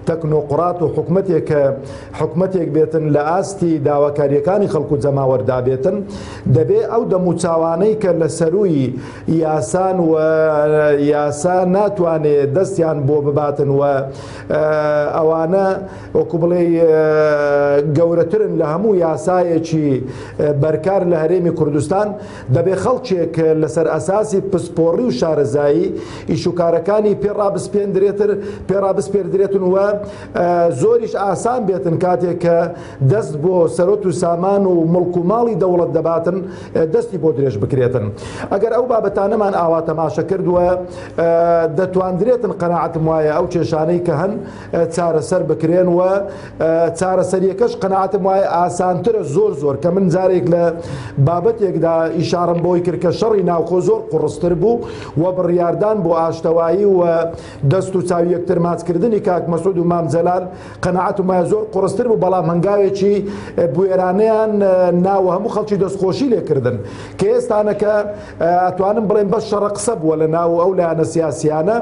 تەکنۆقرات و حکومەتێک کە حکومەتێک بێتن لە ئاستی داواکارییەکانی خەڵک و جەماوەردا بێتن، دەبێ ئەو دەموچاوانەی کە لە سەرووی یاسان و یاسا ناتوانێ دەستیان بۆ بباتن و ئەوانە وەکو بڵێی گەورەترن لە هەموو یاسایەکی بەرکار لە هەرێمی کوردستان، دەبێ خەڵکێک لەسەر ئەساسی پسپۆڕی و شارەزایی ئیشوکارەکانی پێ ڕابسپێندرێتر پێ ڕابسپێردرێتن و زۆریش ئاسان بێتن کاتێک کە دەست بۆ سەرۆت و سامان و مڵک و ماڵی دەوڵەت دەباتن دەستی بۆ درێژ بکرێتن ئەگەر ئەو بابەتانەمان ئاوا تەماشە کردووە دەتواندرێتن قەناعەتم وایە ئەو کێشانەی کە هەن چارەسەر بکرێن و چارەسەریەکەش قەناعەتم وایە ئاسانترە زۆر زۆر کە من جارێک لە بابەتێکدا ئیشارم بۆی کرد کە شەڕی ناوخۆ زۆر قوڕستر بوو و بڕیاردان بۆ ئاشتەوایی و دەست و چاوی یەکتر ماچکردنی کاک مەسعود و مام جەلال قەناعەتم وایە زۆر قوڕستر بوو بەڵام هەنگاوێکی بوێرانەیان ناوە هەموو خەڵکی دەستخۆشی لێکردن کە ئێستانەکە ئەتوانم بڵێم بەس شەڕە قسە بووە لە ناو ئەو لایەنە سیاسیانە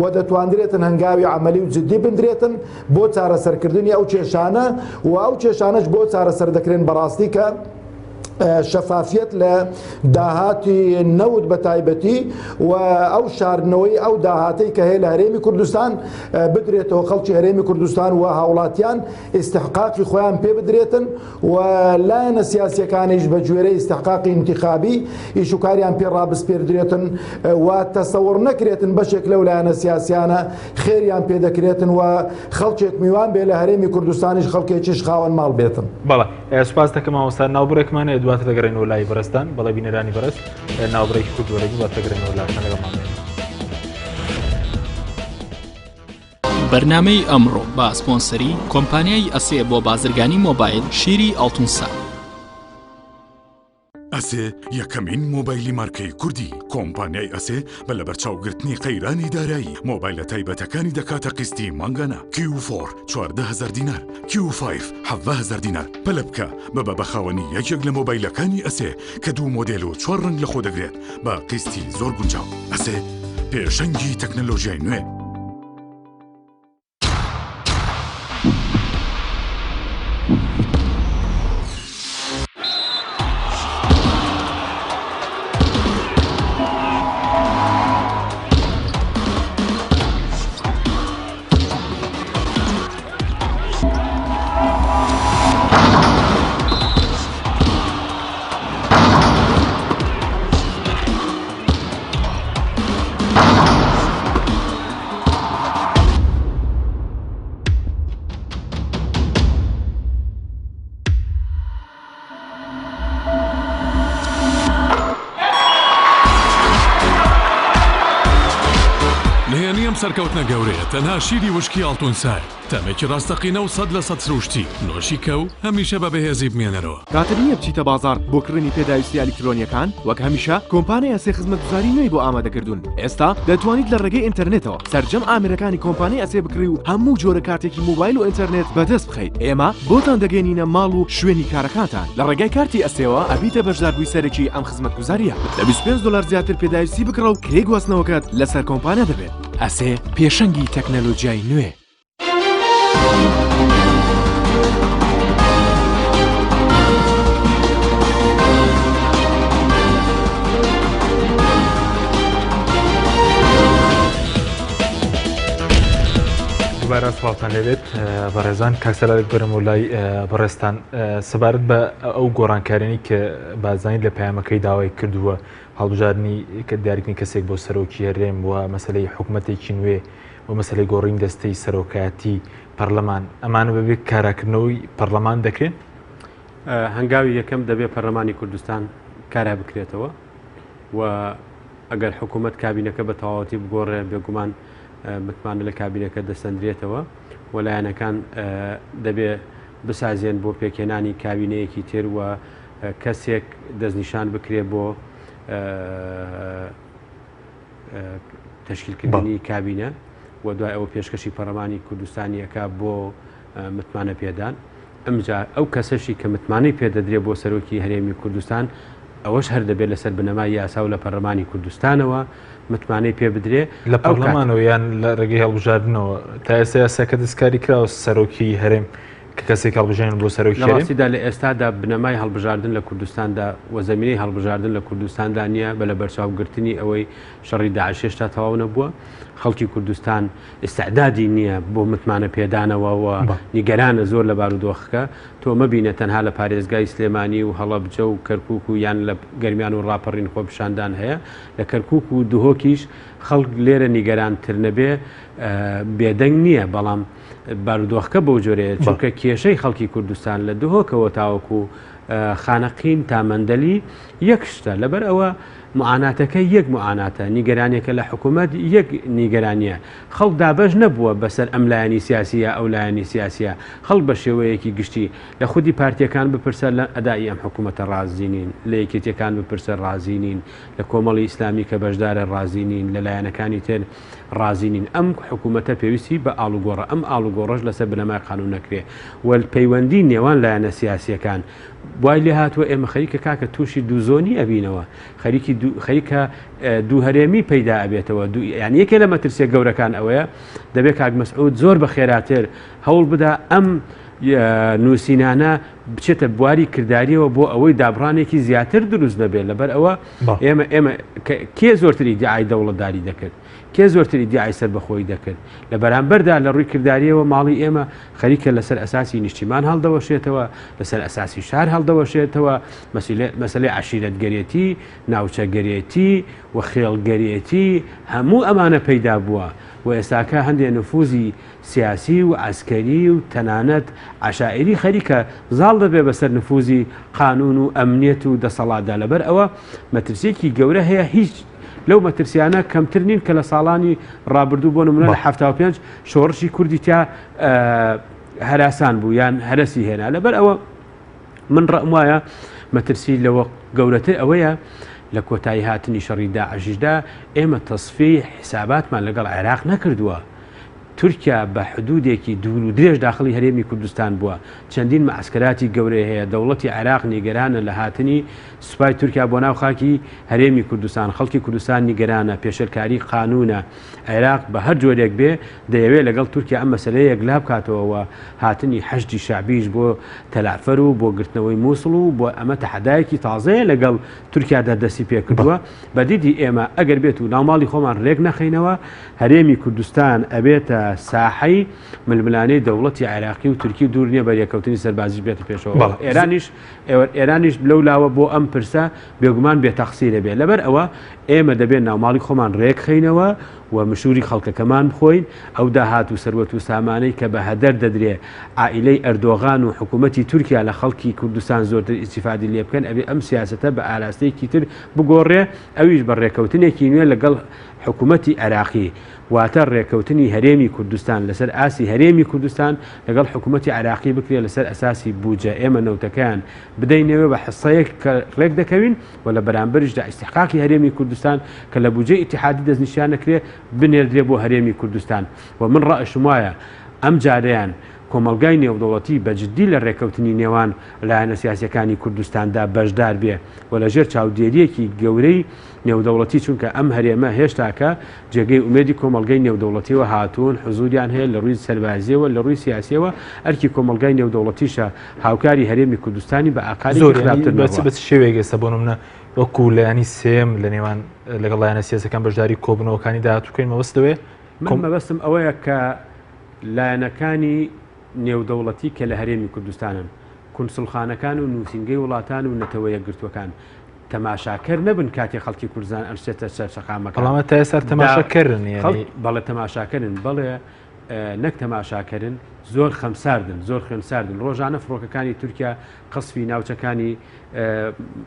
و دەتواندرێتن هەنگاوی عملی و جدی بندرێتن بۆ چارەسەرکردنی ئەو کێشانە و ئەو کێشانەش بۆ چارەسەر دەکرێن بەڕاستی کە شەفافیەت لە داهاتی نەوت بە تایبەتی و ئەو شاردنەوەی ئەو داهاتەی کە هەیە لە هەرێمی کوردستان بدرێتەوە خەڵکی هەرێمی کوردستان و هاوڵاتیان ئیستحقاقی خۆیان پێ بدرێتن و لایەنە سیاسیەکانیش بە گوێرەی ئیستحقاقی ئینتیخابی ئیش و کاریان پێ ڕابسپێردرێتن و تەسەوڕ نەکرێتن بەشێک لەو لایەنە سیاسیانە خێریان پێ دەکرێتن و خەڵکێک میوان بێ لە هەرێمی کوردستانیش خەڵکێکیش خاوەن ماڵ بێتن. بەڵێ سوپاس دەکەم مامۆستا ناوبڕێکمان هەیە دواتر دەگەڕێنەوە لای بەڕێزتان بەڵێ بینەرانی بەڕێز ناوبڕێکی کورت وەرەگرین دواتر دەگەڕێنەوە لاتان لەگەڵمان بن. بەرنامەی ئەمڕۆ بە سپۆنسەری کۆمپانیای ئەسێ بۆ بازرگانی مۆبایل شیری ئاڵتونسا. ئەسێ یەکەمین مۆبایلی مارکەی کوردی کۆمپانیای ئەسێ بە لەبەرچاوگرتنی قەیرانی دارایی مۆبایلە تایبەتەکانی دەکاتە قیستی مانگانە کیو فۆر 14هزار دینار کیو فایڤ حەڤهزار دینار پەلە بکە ببە بە خاوەنی یەکێک لە مۆبایلەکانی ئەسێ کە دوو مۆدێل و چوار ڕەنگ لەخۆ دەگرێت بە قیستی زۆر گونجاو ئەسێ پێشەنگی تەکنەلۆژیای نوێ. سەرکەوتنە گەورەیە تەنها شیری وشکی ئاڵتون سای، تامێکی ڕاستەقینە و 100% سروشتی، نۆشی کە و هەمیشە بە بەهێزی بمێنەرەوە. کاتت نییە بچیتە بازاڕ بۆ کڕینی پێداویستییە ئەلیکترۆنییەکان؟ وەک هەمیشە کۆمپانیای ئەسێ خزمەتگوزاری نوێی بۆ ئامادەکردوون. ئێستا دەتوانیت لە ڕێگەی ئینتەرنێتەوە سەرجەم ئامێرەکانی کۆمپانیای ئەسێ بکڕی و هەموو جۆرە کارتێکی مۆبایل و ئینتەرنێت بەدەست بخەیت. ئێمە بۆتان دەگەیەنینە ماڵ و شوێنی کارەکانتان. لە ڕێگای کارتی ئەسێوە ئەبیتە بەشداربووی سەرەکی ئەم خزمەتگوزارییە. لە 25 دۆلار زیاتر پێداویستی بکڕە و کرێی گواستنەوەکەت لەسەر کۆمپانیا دەبێت. ئەسێ پێشەنگی تەکنەلۆجیای نوێ. دووبارە سڵاوتان لێبێت بەڕێزان کاک سەلارێک بەرم و لای بەڕێزتان سەبارەت بە ئەو گۆڕانکاریانی کە بازانی لە پەیامەکەی داوای کردووە هەڵبژاردنی کە دیاریکردنی کەسێک بۆ سەرۆکی هەرێم و مەسلەی حکوومەتێکی نوێ و مەسلەی گۆڕین دەستەی سەرۆکایەتی پەرلەمان ئەمانە بەبێ کاراکردنەوەی پەرلەمان دەکرێن؟ هەنگاوی یەکەم دەبێت پەرلەمانی کوردستان کارا بکرێتەوە و ئەگەر حکوومەت کابینەکە بە تەواوەتی بگۆڕێ بێگومان متمانە لە کابینەکە دەسەندرێتەوە و لایەنەکان دەبێ بسازێن بۆ پێکهێنانی کابینەیەکی تر و کەسێک دەستنیشان بکرێ بۆ تەشکیلکردنی کابینە و دوای ئەوە پێشکەشی پەرلەمانی کوردستانیەکە بۆ متمانە پێدان ئەمجا ئەو کەسەشی کە متمانەی پێدەدرێ بۆ سەرۆکی هەرێمی کوردستان ئەوەش هەر دەبێت لەسەر بنەمای یاسا و لە پەرلەمانی کوردستانەوە متمانەی پێ بدرێ لە پەرلەمانەوە یان لە ڕێگەی هەڵبژاردنەوە تا ئێستا یاساکە دەستکاری کراوە سەرۆکی هەرێم کە کەسێک هەڵبژێن بۆ سەرۆکی هەرێم؟ لە ڕاستیدا لە ئێستادا بنەمای هەڵبژاردن لە کوردستاندا و زەمینەی هەڵبژاردن لە کوردستاندا نییە بە لەبەرچاوگرتنی ئەوەی شەڕی داعش هێشتا تەواو نەبووە خەڵکی کوردستان ئیستعدادی نییە بۆ متمانە پێدانەوە و نیگەرانە زۆر لە بارودۆخەکە تۆ مەبینە تەنها لە پارێزگای سلێمانی و هەڵەبجە و کەرکوک و یان لە گەرمیان و ڕاپەڕین خۆپیشاندان هەیە لە کەرکوک و دهۆکیش خەڵک لێرە نیگەرانتر نەبێ بێدەنگ نییە بەڵام بارودۆخەکە بەو جۆرەیە چونکە کێشەی خەڵکی کوردستان لە دهۆکەوە تاوەکو خانەقین تا مەندەلی یەک شتە لەبەر ئەوە معاناتەکە یەک معاناتە نیگەرانیەکە لە حکوومەت یەک نیگەرانیە خەڵک دابەش نەبووە بەسەر ئەم لایەنی سیاسیە ئەو لایەنی سیاسیە خەڵک بە شێوەیەکی گشتی لە خودی پارتیەکان بپرسە لە ئەدائی ئەم حکوومەتە ڕازی نین لە یەکێتیەکان بپرسە ڕازی نین لە کۆمەڵی ئیسلامی کە بەشدارە ڕازی نین لە لایەنەکانی تر ڕازی نین. ئەم حکوومەتە پێویستی بە ئاڵوگۆڕە، ئەم ئاڵوگۆڕەش لەسەر بنەمای قانوون نەکرێ و پەیوەندی نێوان لایەنە سیاسییەکان وای لێ هاتووە ئێمە خەریکە کاکە تووشی دوو زۆنی ئەبینەوە، خەریکی دوو خەریکە دوو هەرێمی پەیدا ئەبێتەوە، دوو یانی یەکێ لە مەترسییە گەورەکان ئەوەیە دەبێ کاک مەسعود زۆر بە خێراتر هەوڵ بدا ئەم نووسینانە بچێتە بواری کرداریەوە بۆ ئەوەی دابڕانێکی زیاتر دروست نەبێت لەبەر ئەوە ئێمە ئێمە کێ زۆرتر ئیدعای دەوڵەتداری دەکرد کێ زۆرتر ئیدعای سەربەخۆیی دەکرد لە بەرامبەردا لە ڕووی کرداریەوە ماڵی ئێمە خەریکە لەسەر ئەساسی نیشتیمان هەڵدەوەشێتەوە لەسەر ئەساسی شار هەڵدەوەشێتەوە مەسلەی عەشیرەتگەرێتی ناوچەگەرێتی و خێڵگەرێتی هەموو ئەمانە پەیدا بووە و ئێستاکە هەندێ نفوزی سیاسی و عەسکەری و تەنانەت عەشائیری خەریکە زاڵ دەبێ بەسەر نفوزی قانون و ئەمنیەت و دەسەڵاتدا لەبەر ئەوە مەترسیەکی گەورە هەیە هیچ لەو مەترسیانە کەمتر نین کە لە ساڵانی ڕابردوو بۆ نمونە لە 75 شۆڕشی کوردی تیا هەراسان بوو یان هەرەسی هێنا لەبەر ئەوە من ڕەئم وایە مەترسی لەوە گەورەتر ئەوەیە لە کۆتایی هاتنی شەڕی داعشیشدا ئێمە تەسفیەی حیساباتمان لەگەڵ عێراق نەکردووە تورکیا بە حدودێکی دوور و درێژ داخڵی هەرێمی کوردستان بووە، چەندین مەعسکەراتی گەورەی هەیە، دەوڵەتی عێراق نیگەرانە لە هاتنی سوپای تورکیا بۆ ناو خاکی هەرێمی کوردستان، خەڵکی کوردستان نیگەرانە، پێشێلکاری قانوونە، عێراق بە هەر جۆرێک بێ دەیەوێ لەگەڵ تورکیا ئەم مەسەلەیە یەکلا بکاتەوە و هاتنی حەشدی شەعبیش بۆ تەلەعفەر و بۆ گرتنەوەی موسڵ و بۆ ئەمە تەحەدایەکی تازەیە لەگەڵ تورکیادا دەستی پێکردووە، بە دیدی ئێمە ئەگەر بێت و ناوماڵی خۆمان رێک نەخەینەوە هەرێمی کوردستان ئەبێتە ساحەی ململانێی دەوڵەتی عێراقی و تورکی و دوور نیە بەریەککەوتنی سەربازیش بێتە پێشەوە. ئێرانیش ئێرانیش لەو لاوە بۆ ئەم پرسە بێگومان بێ تەقسیرە بێ. لەبەر ئەوە ئێمە دەبێ ناوماڵی خۆمان رێکخەینەوە و مشوری خەڵکەکەمان بخۆین، ئەو داهات و سەروەت و سامانەی کە بە هەدەر دەدرێ عائیلەی ئەردۆغان و حکوومەتی تورکیا لە خەڵکی کوردستان زۆرتر ئیستیفادی لێ بکەن ئەبێ ئەم سیاسەتە بە ئاراستەیەکی تر بگۆڕێ ئەویش بە ڕێکەوتنێکی نوێ لەگەڵ حکوومەتی عێراقی واتە ڕێکەوتنی هەرێمی کوردستان لەسەر ئاستی هەرێمی کوردستان لەگەڵ حکوومەتی عێراقی بکرێ لەسەر ئەساسی بوجە ئێمە نەوتەکەیان بدەینەوێ بە حسەیەک کە ڕێک دەکەوین و لە بەرامبەریشدا ئیستحقاقی هەرێمی کوردستان کە لە بودجەی ئیتیحادی دەستنیشان نەکرێ بنێردرێ بۆ هەرێمی کوردستان و من ڕەئشم وایە ئەم جارەیان کۆمەڵگای نێودەوڵەتی بە جدی لە ڕێکەوتنی نێوان لایەنە سیاسیەکانی کوردستاندا بەشدار بێ و لە ژێر چاودێریەکی گەورەی نێودەوڵەتی چونکە ئەم هەرێمە هێشتاکە جێگەی ئومێدی کۆمەڵگەی نێودەوڵەتیەوە هاتوون حزوریان هەیە لە ڕووی سەربازیەوە لە ڕووی سیاسیەوە ئەرکی کۆمەڵگای نێودەوڵەتیشە هاوکاری هەرێمی کوردستانی بە ئاقارێکی زۆر خراپتر بە چ نەڕوا. بە چ شێوەیەک ئێستا بۆ نمونە وەکو لایەنی سێیەم لە نێوان لەگەڵ لایەنە سیاسەکان بەشداری کۆبوونەوەکانی داهاتوو بکەین مەبەست لەوەیە من کۆم مەبەستم ئەوەیە کە لایەنەکانی نێودەوڵەتی کە لە هەرێمی کوردستانن، کونسوڵخانەکان و نووسینگەی وڵاتان و نەتەوە یەکگرتووەکان تەماشاکەر نەبن کاتێ خەڵکی کوردستان ئەرچێتە سەر شەقامەکان. بەڵام تا ئێستا دا تەماشاکەرن خەڵک یانی بەڵێ تەماشاکەرن بەڵێ نەک تەماشاکەرن زۆر خەمساردن زۆر خوێنساردن ڕۆژانە فڕۆکەکانی تورکیا قەسفی ناوچەکانی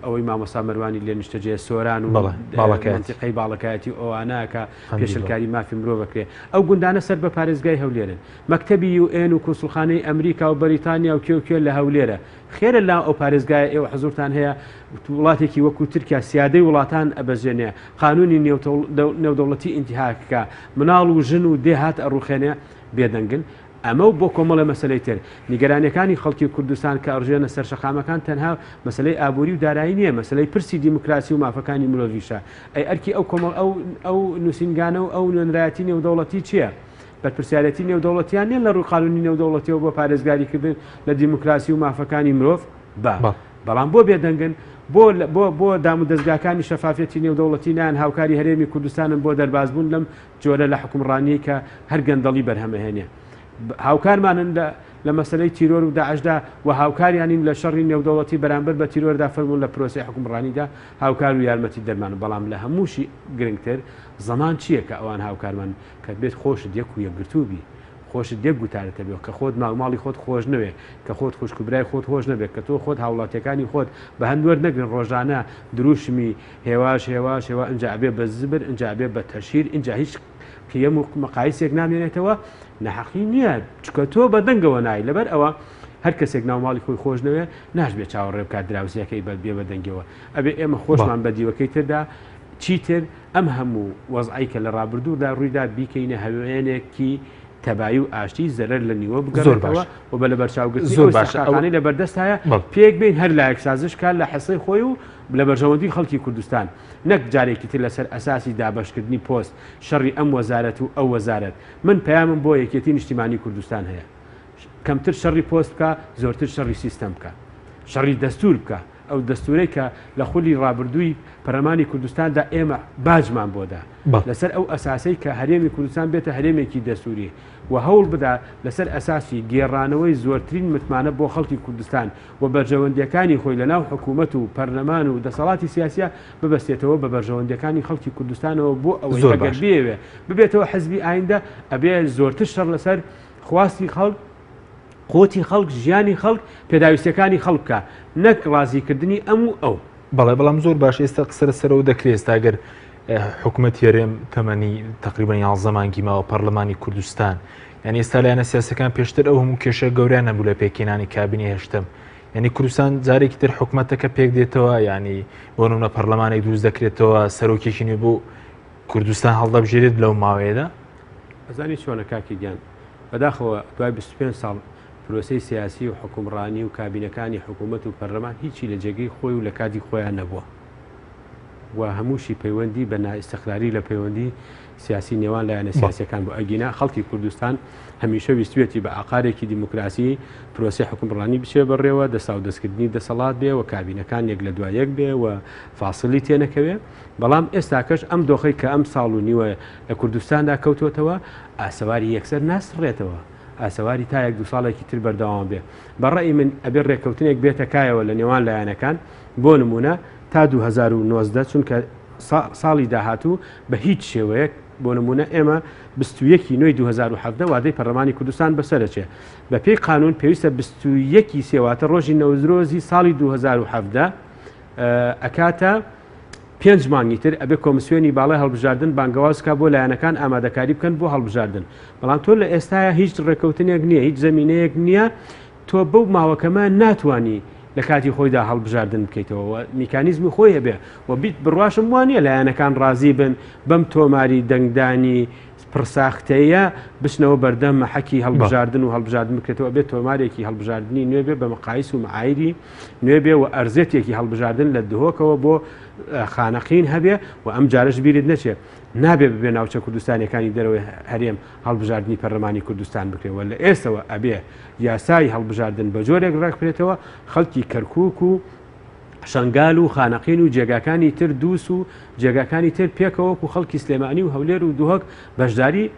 ئەوەی مامۆستا مەروانی لێ نیشتەجێ سۆران و مەنتیقەی باڵەکایەتی و ئەوانە کە پێشلکاری مافی مرۆڤ کرێ ئەو گوندانە سەر بە پارێزگای هەولێرن مەکتەبی UN و کونسوڵخانەی ئەمریکا و بەریتانیا و کێ و کێ لە هەولێرە خێرە لا ئەو پارێزگایە ئێوە حزورتان هەیە وڵاتێکی وەکو تورکیا سیادەی وڵاتان ئەبەزێنێ قانونی نێودەوڵەتی ئینتیهاککە مناڵ و ژن و دێهات ئەڕوخێنێ بێدەنگن ئەمە و بۆ کۆمەڵێ مەسەلەی تر. نیگەرانیەکانی خەڵکی کوردستان کە ئەڕژێنە سەر شەقامەکان تەنها مەسەلەی ئابوری و دارایی نیە مەسەلەی پرسی دیموکراسی و مافەکانی مرۆڤیشە. ئەی ئەرکی ئەو کۆمەڵ ئەو ئەو نوسینگانە و ئەو نوێنرایەتی نێودەوڵەتی چیە؟ بەرپرسیارێتی نێودەوڵەتیان نیە لە ڕووی قانونی نێودەوڵەتیەوە بۆ پارێزگاری کردن لە دیموکراسی و مافەکانی مرۆڤ؟ با. بەڵام بۆ بێدەنگن؟ بۆ بۆ بۆ دامودەزگاکانی شەفافیەتی نێودەوڵەتی نایەن هاوکاری هەرێمی کوردستانن بۆ دەربازبوون لەم جۆرە لە حوکمڕانیەی کە هەر گەندەڵی بەرهەمەهێنێ. هاوکارمانن لە لە مەسەلەی تیرۆر و داعشدا و هاوکاریانین لە شەڕی نێودەوڵەتی بەرامبەر بە تیرۆردا فەرموون لە پرۆسەی حوکمڕانیدا هاوکار و یارمەتی دەرمانن بەڵام لە هەمووشی گرنگتر زەمان چییە کە ئەوان هاوکارمان کە بێت خۆشت یەک و یەکگرتوو بی خۆشت یەک گوتارت هەبێ کە خۆت ماڵ ماڵی خۆت خۆش نەوێ کە خۆت خوشک و برای خۆت خۆش نەبێ کە تۆ خۆت هاوڵاتیەکانی خۆت بە هەند وەرنەگرن ڕۆژانە دروشمی هێواش هێواش هێوا ئنجا ئەبێ بە زبر ئنجا ئەبێ بە تەشهیر ئنجا هیچ قیەم و مەقایسێک نامێنێتەوە ناحەقی نییە چکە تۆ بە دەنگەوە نای لەبەر ئەوە هەر کەسێک ناو ماڵی خۆی خۆش نەوێ ناشبێ چاوەڕێ بکات دراوسێکەی بە بێ بە دەنگەوە ئەبێ ئێمە خۆشمان بە دیوەکەی تردا چیتر ئەم هەموو وەزعەی کە لە ڕابردوودا ڕوویدا بیکەینە هەوێنێکی تەبایی و ئاشتی زەرەر لە نیوە بگەڕێتەوە و بە لەبەرچاوگرتنی زۆر ئەو باشە ئەو ئیستحقاقانەی لەبەردەست هەیە بەڵێ. پێک بێین هەر لایەک سازش کات لە حسەی خۆی و لە بەرژەوەندی خەڵکی کوردستان نەک جارێکی تر لەسەر ئەساسی دابەشکردنی پۆست شەڕی ئەم وەزارەت و ئەو وەزارەت من پەیامم بۆ یەکێتی نیشتیمانی کوردستان هەیە کەمتر شەڕی پۆست بکە زۆرتر شەڕی سیستەم بکە شەڕی دەستور بکە ئەو دەستورەی کە لە خولی ڕابردووی پەرلەمانی کوردستاندا ئێمە باجمان بۆ دا لەسەر ئەو ئەساسەی کە هەرێمی کوردستان بێتە هەرێمێکی دەستوری و هەوڵ بدا لەسەر ئەساسی گێڕانەوەی زۆرترین متمانە بۆ خەڵکی کوردستان و بەرژەوەندییەکانی خۆی لەناو حکوومەت و پەرلەمان و دەسەڵاتی سیاسییە ببەستێتەوە بە بەرژەوەندییەکانی خەڵکی کوردستانەوە بۆ ئەوەی زۆر ئەگەر باش. بیەوێ ببێتەوە حزبی ئایندە ئەبێ زۆرتر شەڕ لەسەر خواستی خەڵک، قوتی خەڵک، ژیانی خەڵک، پێداویستییەکانی خەڵک بکا نەک ڕازیکردنی ئەم و ئەو. بەڵێ بەڵام زۆر باش ئێستا قسە لەسەر ئەوە دەکرێت ئێستا گەر حکوومەتی هەرێم تەمەنی تقریبا 11 مانگی ماوە پەرلەمانی کوردستان یعنی ئێستا لایەنە سیاسەکان پێشتر ئەو هەموو کێشە گەوریان نەبوو لە پێکهێنانی کابینەی هەشتەم یعنی کوردستان جارێکی تر حکوومەتەکە پێک دێتەوە یعنی بۆ نمونە پەرلەمانێک دروست دەکرێتەوە سەرۆکێکی نوێ بۆ کوردستان هەڵدەبژێرێت لەو ماوەیەدا. ئەزانی چۆنە کاکی گیان بەداخەوە دوای 25 ساڵ پرۆسەی سیاسی و حوکمڕانی و کابینەکانی حکوومەت و پەرلەمان هیچی لە جێگەی خۆی و لە کاتی خۆیان نەبووە و هەمووشی پەیوەندی بە نائیستقراری لە پەیوەندی سیاسی نێوان لایەنە سیاسیەکان بۆ ئەگینا خەڵکی کوردستان هەمیشە ویستویەتی بە ئاقارێکی دیموکراسی پرۆسەی حوکمڕانی بچێ بەڕێوە دەساو دەستکردنی دەسەڵات بێ و کابینەکان یەک لە دوای یەک بێ و فاسلی تێنەکەوێ بەڵام ئێستاکەش ئەم دۆخەی کە ئەم ساڵ و نیوە لە کوردستاندا کەوتووەتەوە ئاسەواری یەکسەر ناسڕێتەوە ئاسەواری تا یەک دوو ساڵێکی تر بەردەوام بێ بە ڕەئی من ئەبێ ڕێککەوتنێک بێتە کایەوە لە نێوان لایەنەکان بۆ نمونە تا 2019 چونکە ساڵی داهاتوو بە هیچ شێوەیەک بۆ نمونە ئێمە 21 نوێی 2017 وادەی پەرلەمانی کوردستان بەسەرەچێ بە پێی قانون پێویستە 21 سێواتە ڕۆژی نەوزرۆزی ساڵی 2017 ئەکاتە پێنج مانگی تر ئەبێ کۆمسیۆنی باڵای هەڵبژاردن بانگەواز کا بۆ لایەنەکان ئامادەکاری بکەن بۆ هەڵبژاردن بەڵام تۆ لە ئێستایا هیچ ڕێکەوتنێک نییە هیچ زەمینەیەک نییە تۆ بەو ماوەکەمە ناتوانی لە کاتی خۆیدا هەڵبژاردن بکەیتەوە و میکانیزمی خۆی هەبێ و بیت بڕواشم وانە لایەنەکان ڕازی بن بەم تۆماری دەنگدانی پڕساختەیە بچنەوە بەردەم مەحەکی هەڵبژاردن و هەڵبژاردن بکرێتەوە بێت تۆمارێکی هەڵبژاردنی نوێ بێ بە مقایس و معایری نوێ بێ و ئەرزێتێکی هەڵبژاردن لە دهۆکەوە بۆ خانەقین هەبێ و ئەم جارش بیرت نەچێ نابێ ببێ ناوچە کوردستانیەکانی دەرەوەی هەرێم هەڵبژاردنی پەرلەمانی کوردستان بکرێ و لە ئێستەوە ئەبێ یاسای هەڵبژاردن بە جۆرێک ڕێکبرێتەوە خەڵکی کەرکک و شنگال و خانەقین و جێگاکانی تر دووس و جێگاکانی تر پێکەوەکو خەڵکی سلێمانی و هەولێر و دهۆک بەشداری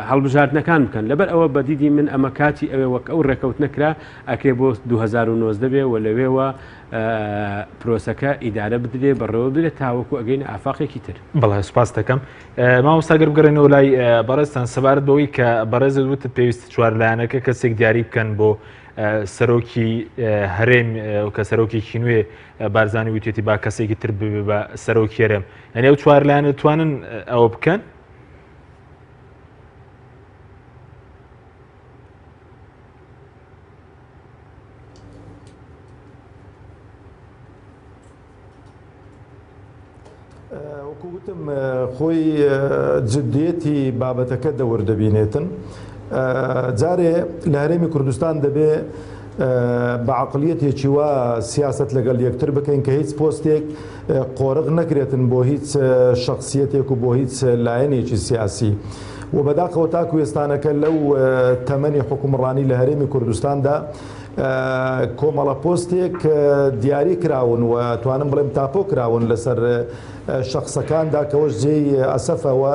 هەڵبژاردنەکان بکەن لەبەر ئەوە بە دیدی من ئەمە کاتی ئەوێ وەک ئەو ڕێکەوتنە کرا ئەکرێ بۆ 2019 بێ و لەوێوە پرۆسەکە ئیدارە بدرێ بەڕێوە بدرێت تاوەکو ئەگەینە ئافاقێکی تر. بەڵێ سوپاس دەکەم مامۆستا گەر بگەڕێنەوە لای بەڕێزتان سەبارەت بەوەی کە بەڕێزت وتت پێویست چوار لایەنەکە کەسێک دیاری بکەن بۆ سەرۆکی هەرێم کە سەرۆکێکی نوێ بارزانانی وتێتی با کەسێکی تر ببێ بە سەرۆکی هەرێم یعنی ئەو چوار لایەنە توانن ئەوە بکەن؟ وەکو وتم خۆی جدیەتی بابەتەکە دەور دەبینێتن جارێ لە هەرێمی کوردستان دەبێ بە عقلیەتێکی وا سیاست لەگەڵ یەکتر بکەین کە هیچ پۆستێک قۆرغ نەکرێتن بۆ هیچ شخصیەتێک و بۆ هیچ لایەنێکی سیاسی و بەداخەوە تاکو ئێستانەکە لەو تەمەنی حکومڕانی لە هەرێمی کوردستاندا کۆمەڵە پۆستێک دیاری کراون و توانم بڵێم تاپۆ کراون لەسەر شخصەکاندا کەەوەش جێی ئەسەفەوە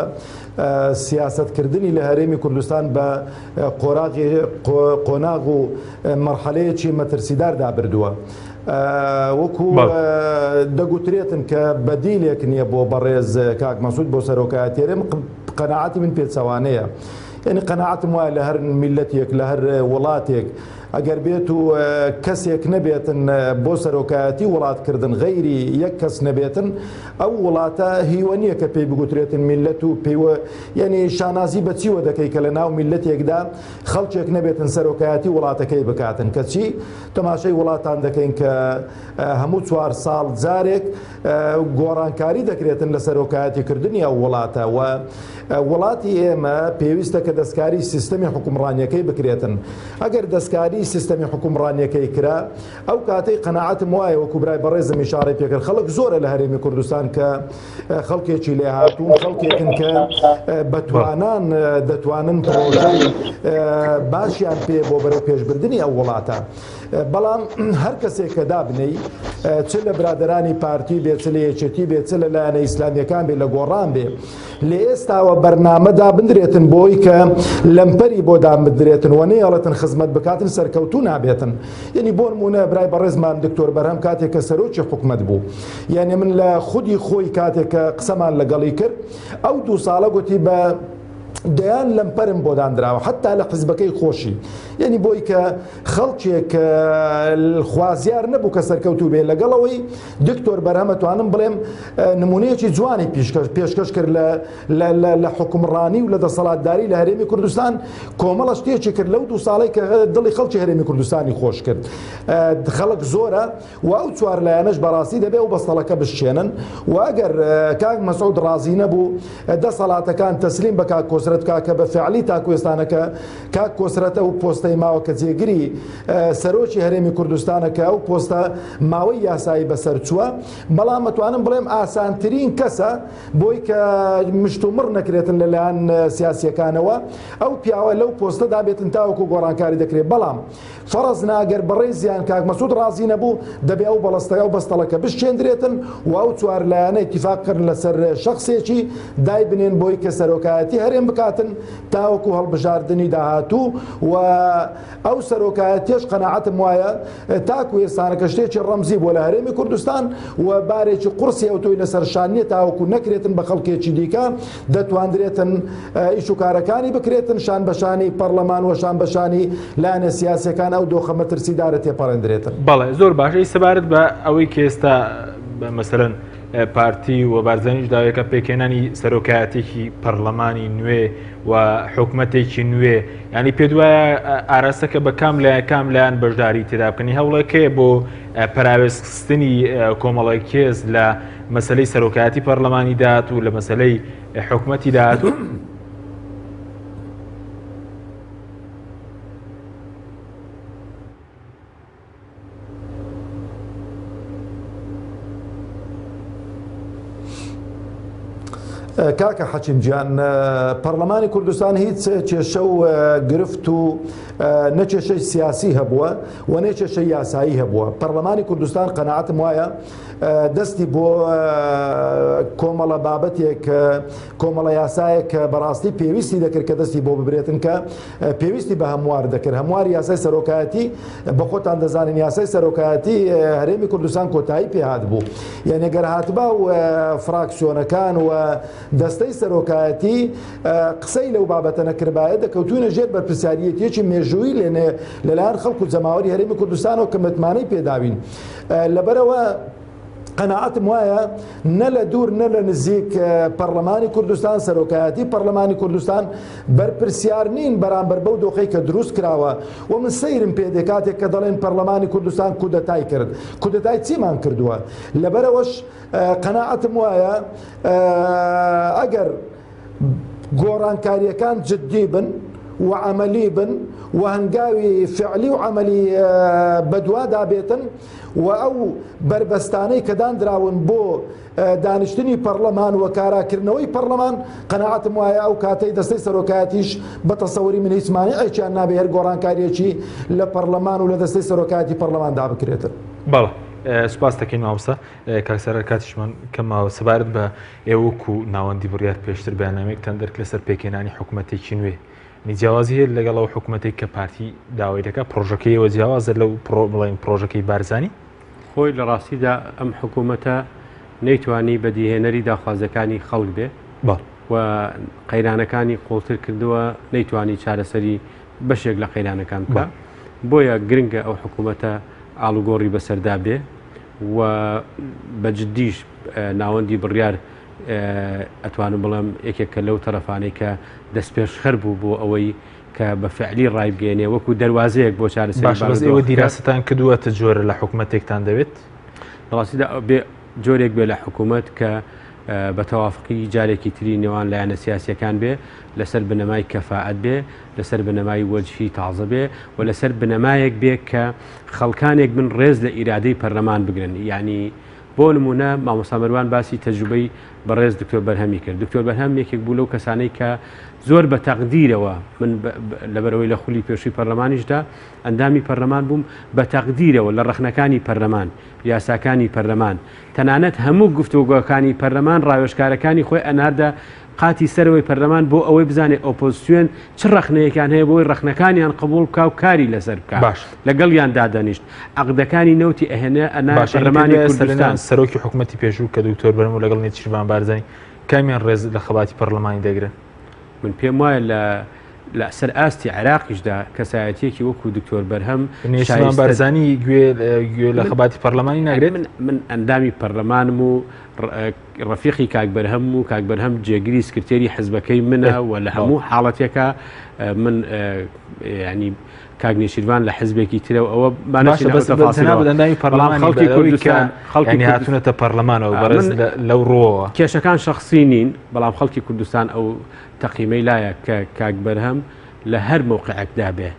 سیاستکردنی لە هەرێمی کوردستان بە قۆراغی قۆناغ و مەرحەلەیەکی مەترسیداردا بردووە. وەکو دەگوترێتن کە بەدیلێک نییە بۆ بەڕێز کاک مەسعود بۆ سەرۆکایەتی هەرێم قەناعەتی من پێچەوانەیە. یعنی قەناعەتم وایە لە هەر میلەتێک لە هەر وڵاتێک ئەگەر بێت و کەسێک نەبێتن بۆ سەرۆکایەتی وڵاتکردن غەیری یەک کەس نەبێتن ئەو وڵاتە هیوە نییە کە پێی بگوترێتن میلەت و پێیوە یعنی شانازی بە چیوە دەکەی کە لە ناو میلەتێکدا خەڵکێک نەبێتن سەرۆکایەتی وڵاتەکەی بکاتن کەچی تەماشای وڵاتان دەکەین کە هەموو چوار ساڵ جارێک گۆڕانکاری دەکرێتن لە سەرۆکایەتی کردنی ئەو وڵاتە و وڵاتی ئێمە پێویستە کە دەستکاری سیستەمی حکومڕانیەکەی بکرێتن ئەگەر دەستکاری سیستەمی حکومڕانیەکەی کرا ئەو کاتەی قەناعەتم وایە وەکو برای بەڕێزم ئیشارەی پێکرد خەڵک زۆرە لە هەرێمی کوردستان کە خەڵکێکی لێهاتوون خەڵکێکن کە بەتوانان دەتوانن پرۆژەی باشیان پێ بۆ بەرەو پێشبردنی ئەو وڵاتە بەڵام هەر کەسێک کە دابنەی چ لە برادرانی پارتی بێ چ لە یەکێتی بێ چ لە لایەنە ئیسلامیەکان بێ لە گۆڕان بێ لە ئێستاوە بەرنامە دابندرێتن بۆی کە لەمپەری بۆ دابدرێتن و نەیەڵێتن خزمەت بکاتن سەرکەوتوو نابێتن یعنی بۆ نمونە برای بەڕێزمان دکتۆر بەرهەم کاتێک کە سەرۆکی حکومەت بوو یعنی من لە خودی خۆی کاتێک کە قسەمان لەگەڵی کرد ئەو دوو ساڵە گوتی بە دەیان لەمپەرم بۆ دانراوە حتا لە حزبەکەی خۆشی یعنی بۆی کە خەڵکێک خوازیار نەبوو کە سەرکەوتوو بێ لەگەڵەوەی دکتۆر بەرهەمە توانم بڵێم نمونەیەکی جوانی پێشکەش کرد لە حکومڕانی و لە دەسەڵاتداری لە هەرێمی کوردستان کۆمەڵە شتێکی کرد لەو دوو ساڵی کە دڵی خەڵکی هەرێمی کوردستانی خۆش کرد خەڵک زۆرە و ئەو چوار لایەنەش بەڕاستی دەبێ ئەو بەستەڵەکە بشکێنن و ئەگەر کاک مەسعود ڕازی نەبوو دەسەڵاتەکان تەسلیم بە کاک کۆسرەت بکا کە بە فعلی تاکو ئێستانەکە کاک کۆسرەت ئەو پۆستەی ماوە کە جێگری سەرۆکی هەرێمی کوردستانە کە ئەو پۆستە ماوەی یاسایی بەسەر چووە بەڵام ئەتوانم بڵێم ئاسانترین کەسە بۆی کە مشتومڕ نەکرێتن لەلایەن سیاسیەکانەوە ئەو پیاوە لەو پۆستەدا بێتن تاوەکو گۆڕانکاری دەکرێت بەڵام فەڕز نا گەر بەڕێزیان کاک مەسعود ڕازی نەبوو دەبێ ئەو بەڵەستە ئەو بەستەڵەکە بشکێندرێتن و ئەو چوار لایەنە ئیتیفاق کردن لەسەر شەخسێکی دایبنێن بۆی کە سەرۆکایەتی هەرێم. بکاتن تاوەکو هەڵبژاردنی داهاتوو و ئەو سەرۆکایەتیەش قەناعەتم وایە تاکو ئێستانەکە شتێکی ڕەمزی بووە لە هەرێمی کوردستان و بارێکی قوڕسی ئەوتۆی لەسەر شان نییە تاوەکو نەکرێتن بە خەڵکێکی دیکە دەتواندرێتن ئیش و کارەکانی بکرێتن شان بە شانی پەڕلەمان و شان بە شانی لایەنە سیاسیەکان ئەو دۆخە مەترسیدارە تێپەڕێندرێتن. بەڵێ زۆر باشە ئەی سەبارەت بە ئەوەی کە ئێستا مەسەلەن پارتی و بارزانیش داوێکە پێکهێنانی سەرۆکایەتێکی پەرلەمانی نوێ و حکومەتێکی نوێ ینی پێ دوایە ئاراستەکە بە کام لایە کام لایەن بەشداری تێدا بکەنی هەوڵێکەیە بۆ پەراوێزخستنی کۆمەڵێک کێز لە مەسلەی سەرۆکایەتی پەرلەمانی داات و لە مەسلەی حکومەتی داهاتوو. کاکە حەکیم گیان پەرلەمانی کوردستان هیچ کێشە و گرفت و نە کێشەی سیاسی هەبووە و نە کێشەی یاسایی هەبووە پەرلەمانی کوردستان قەناعەتم وایە دەستی بۆ کۆمەڵە بابەتێک کۆمەڵە یاسایەک کە بەڕاستی پێویستی دەکرد کە دەستی بۆ ببرێتن کە پێویستی بە هەموار دەکرد هەمواری یاسای سەرۆکایەتی بە خۆتان دەزانین یاسای سەرۆکایەتی هەرێمی کوردستان کۆتایی پێهات بوو یعنی گەر هاتبا و فراکسیۆنەکان و دەستەی سەرۆکایەتی قسەی لەو بابەتە نەکردبایە دەکەوتوینە ژێر بەرپرسیاریەتیەکی مێژوویی لێنێ لەلایەن خەڵک و جەماوەری هەرێمی کوردستانەوە کە متمانەی پێداوین لەبەرەوە قەناعەتم وایە نە لە دوور نە لە نزیک پەرلەمانی کوردستان سەرۆکایەتی پەرلەمانی کوردستان بەرپرسیار نین بەرامبەر بەو دۆخەی کە دروست کراوە و من سەیرم پێ دێ کاتێک کە دەڵێن پەرلەمانی کوردستان کودەتای کرد کودەتای چیمان کردووە لەبەرەوەش قەناعەتم وایە ئەگەر گۆڕانکارییەکان جددی بن و عەمەلی بن و هەنگاوی فعلی و عەمەلی بەدوادا بێتن و ئەو بەربەستانەی کە داندراون بۆ دانیشتنی پەڕلەمان و کاراکردنەوەی پەڕلەمان قەناعەتم وایە ئەو کاتەی دەستەی سەرۆکایەتیش بە تەسەوری من هیچ مانعێکیان نابێ هەر گۆڕانکارییەکی لە پەڕلەمان و لە دەستەی سەرۆکایەتی پەڕلەماندا بکرێتن. بەڵێ سوپاست دەکەین مامۆستا. کاک سارا کاتیشمان کەم ماوە سەبارەت بە ئێوە وەکو ناوەندی بڕیار پێشتر بەیاننامەیەکتان دەرکرد لەسەر پێکهێنانی حکوومەتێکی نوێ نی جیاوازی هەیە لەگەڵ ئەو حکوومەتێک کە پارتی داوای دەکات پرۆژەکەی ئێوە جیاوازە لەو پرۆ بڵێن پرۆژەکەی بارزانی؟ خۆی لە ڕاستیدا ئەم حکوومەتە نەیتوانی بەدیهێنەری داخوازیەکانی خەڵک بێ و قەیرانەکانی قوڵتر کردووە نەیتوانی چارەسەری بەشێک لە قەیرانەکان بکە بۆیە گرنگە ئەو حکوومەتە ئاڵوگۆڕی بەسەردا بێ و بە جددیش ناوەندی بڕیار ئەتوانم بڵێم یەکێکە لەو تەرەفانەی کە دەستپێشخەر بوو بۆ ئەوەی کە بە فعلی ڕایبگەێنێ وەکو دەواازەیەک بۆ چارەسەری باشە بەس ئێوە دیراستان کردووە چ جۆرە لە حکومەتێکتان دەوێت؟ ڕاستیدا بێ جۆرێک بێ لە حکوومەت کە بە تەوافقی جارێکی تری نێوان لایەنە سیاسیەکان بێ لەسەر بنەمای کەفاعەت بێ لەسەر بنەمای وەجهی تازە بێ و لەسەر بنەمایەک بێ کە خەڵکانێک بن ڕێز لە ئیرادەی پەرلەمان بگرن یانی بۆ نمونە مامۆستا مەروان باسی تەجروبەی بەڕێز دکتۆر بەرهەمی کرد دکتۆر بەرهەم یەکێک بوو لەو کەسانەی کە زۆر بە تەقدیرەوە من لەبەرەوەی لە خولی پێشووی پەرلەمانیشدا ئەندامی پەرلەمان بووم بە تەقدیرەوە لە ڕەخنەکانی پەرلەمان یاساکانی پەرلەمان تەنانەت هەموو گفتوگۆکانی پەرلەمان ڕاوێژکارەکانی خۆی ئەناردە قاتی سەرەوەی پەرلەمان بۆ ئەوەی بزانێت ئۆپۆزسیۆن چ ڕەخنەیەکیان هەیە بۆی ڕەخنەکانیان قبوڵ بکا و کاری لەسەر بکا باش. لەگەڵیان دادەنیشت عەقدەکانی نەوتی ئەهێنێ ئەنایە باشە یعنی پێت پەرلەمانی وایە سەرەنجام کوردستان. سەرۆکی حکومەتی پێشوو کە دکتۆر بەرهەم و لەگەڵ نێچیرڤان بارزانی کامیان ڕێز لە خەباتی پەرلەمانی دەگرن؟ من پێم وایە لە لە سەر ئاستی عێراقیشدا کەسایەتیەکی وەکو دکتۆر بەرهەم نێچیرڤان شایستە بارزانی گوێ گوێ لە من خەباتی پەرلەمانی ناگرێت؟ من من ئەندامی پەرلەمانم و ڕەفیقی کاک بەرهەم و کاک بەرهەم جێگری سکرتێری حزبەکەی منە و لە هەموو حاڵەتێکا من ینی کاک نێچیرڤان لە حزبێکی ترە و ئەوە باشە بەس ئەندامی پەرلەمانی خەڵکی کوردستان خەڵکی هاتوونەتە پەرلەمانەوە بەڕێز لەو ڕۆوە کێشەکان شخصی نین بەڵام خەڵکی کوردستان ئەو تەقیمەی لایە کە کاک بەرهەم لە هەر مەوقعێکدا بێ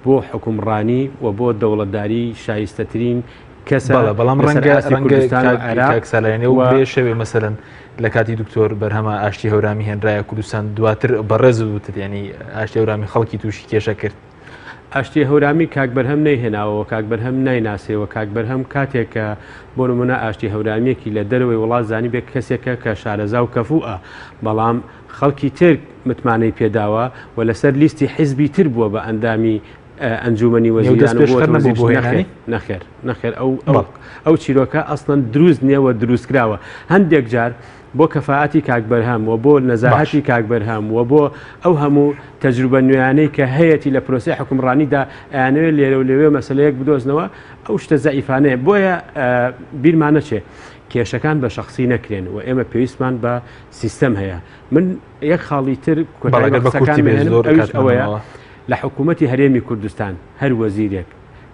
بۆ حوکمڕانی و بۆ دەوڵەتداری شایستەترین کەسە بەڵێ بەڵام لەسەر ڕەنگە ئاستی ڕەنگە کوردستان و کاک عێراق کاک سالارێنێ و و بێ شەوێ مەسەلەن لە کاتی دکتۆر بەرهەمە ئاشتی هەورامی هێنرایە کوردستان دواتر بەڕێز وتت یعنی ئاشتی هەورامی خەڵکی تووشی کێشە کرد. ئاشتی هەورامی کاک بەرهەم نەیهێناوە و کاک بەرهەم نایناسێ و کاک بەرهەم کاتێک کە بۆ نمونە ئاشتی هەورامیەکی لە دەرەوەی وڵات زانیبێ کەسێکە کە شارەزا و کەفوئە بەڵام خەڵکی تر متمانەی پێداوە و لەسەر لیستی حیزبی تر بووە بە ئەندامی ئەنجومەنی وەزیران و بووەتە وەزیر. نەخێر نەخێر نەخێر ئەو ئەو چیرۆکە ئەسڵەن دروست نییە و دروست کراوە هەندێک جار بۆ کەفاەتی کاک بەرهەم و بۆ نەزاهەتی کاک بەرهەم و بۆ ئەو هەموو تەجروبە نوێیانەی کە هەیەتی لە پرۆسەی حوکمڕانیدا ئەیانەوێت لێرە و لەوێ مەسەلەیەک بدۆزنەوە ئەو شتە زەعیفانەیە بۆیە بیرمان نەچێ کێشەکان بە شەخسی نەکرێن و ئێمە پێویستمان بە سیستەم هەیە من یەک خاڵی تر کۆتایی بە قسەکان بهێنم ئەویش ئەوەیە لە حکوومەتی هەرێمی کوردستان هەر وەزیرێک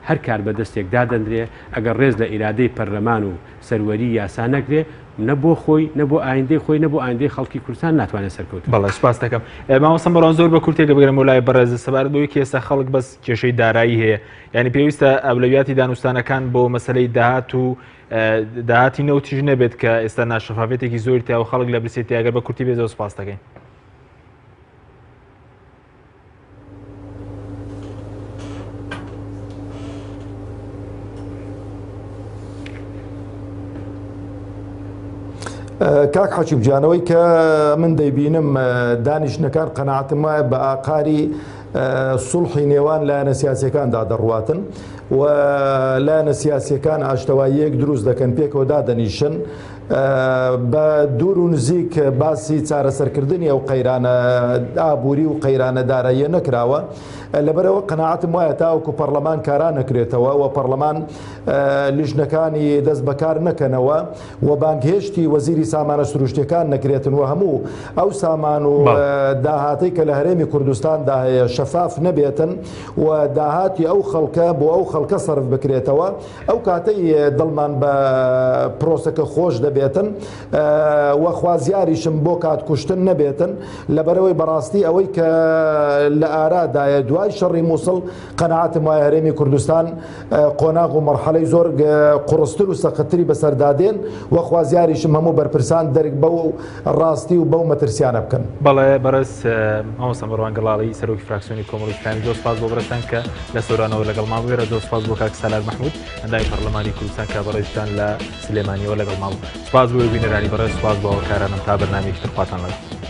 هەر کاربەدەستێک دادەنرێ ئەگەر ڕێز لە ئیرادەی پەرلەمان و سەروەری یاسا نەگرێ نە بۆ خۆی نە بۆ ئایندەی خۆی نە بۆ ئایندەی خەڵکی کوردستان ناتوانێت سەرکەوتوو بەڵێ سوپاس دەکەم مامۆستا مەروان زۆر بە کورتێکە بگەرمەوە لای بەڕێز سەبارەت بەوەی کە ئێستا خەڵک بەس کێشەی دارایی هەیە یعنی پێویستە ئەولەویاتی دانوستانەکان بۆ مەسلەی داهات و داهاتی نەوتیش نەبێت کە ئێستا ناشەفافێتێکی زۆری تیا و خەڵک لە برسێتی ئەگەر بە کورتی بێ زۆر سوپاس دەکەین. کاک حەکیم گیان ئەوەی کە من دەیبینم دانیشتنەکان قەناعەتم وایە بە ئاقاری سوڵحی نێوان لایەنە سیاسەکاندا دەڕواتن و لایەنە سیاسەکان ئاشتەواییەک دروست دەکەن پێکەوە دادەنیشن بە دوور و نزیک باسی چارەسەرکردنی ئەو قەیرانە ئابووری و قەیرانە داراییە نەکراوە لەبەرەوە قەناعەتم وایە تاوەکو پەرلەمان کارا نەکرێتەوە و پەرلەمان لیژنەکانی دەست بەکار نەکەنەوە و بانگهێشتی وەزیری سامانە سروشتیەکان نەکرێتن و هەموو ئەو سامان و داهاتەی کە لە هەرێمی کوردستاندا هەیە شەفاف نەبێتن و داهاتی ئەو خەڵکە بۆ ئەو خەڵکە سەرف بکرێتەوە ئەو کاتەی دڵمان بە پرۆسەکە خۆش دەبێتن و خوازیاریشم بۆ کات کوشتن نەبێتن لەبەرەوەی بەڕاستی ئەوەی کە لە ئارادایە دوای شەڕی مووسڵ قەناعەتم وایە هەرێمی کوردستان قۆناغ و مەرحەلەی زۆر قوڕستر و سەختتری بەسەردا دێن و خوازیاریشم هەموو بەرپرسان دەرک بەو ڕاستی و بەو مەترسیانە بکەن. بەڵێ بەڕێز مامۆستا مەروان گەڵاڵی سەرۆکی فراکسیۆنی کۆمەڵی ئیسلامی زۆر سپاس بۆ بەڕێزتان کە لە سۆرانەوە لەگەڵمان بووێرە زۆر سپاس بۆ کاک سالار مەحمود ئەندامی پەرلەمانی کوردستان کە بەڕێزتان لە سلێمانیەوە لەگەڵمان بوو سپاس بۆ بینەرانی بەڕێز سپاس بۆ هاوکارانم تا بەرنامەیەکی تر خواتان لەگەڵ.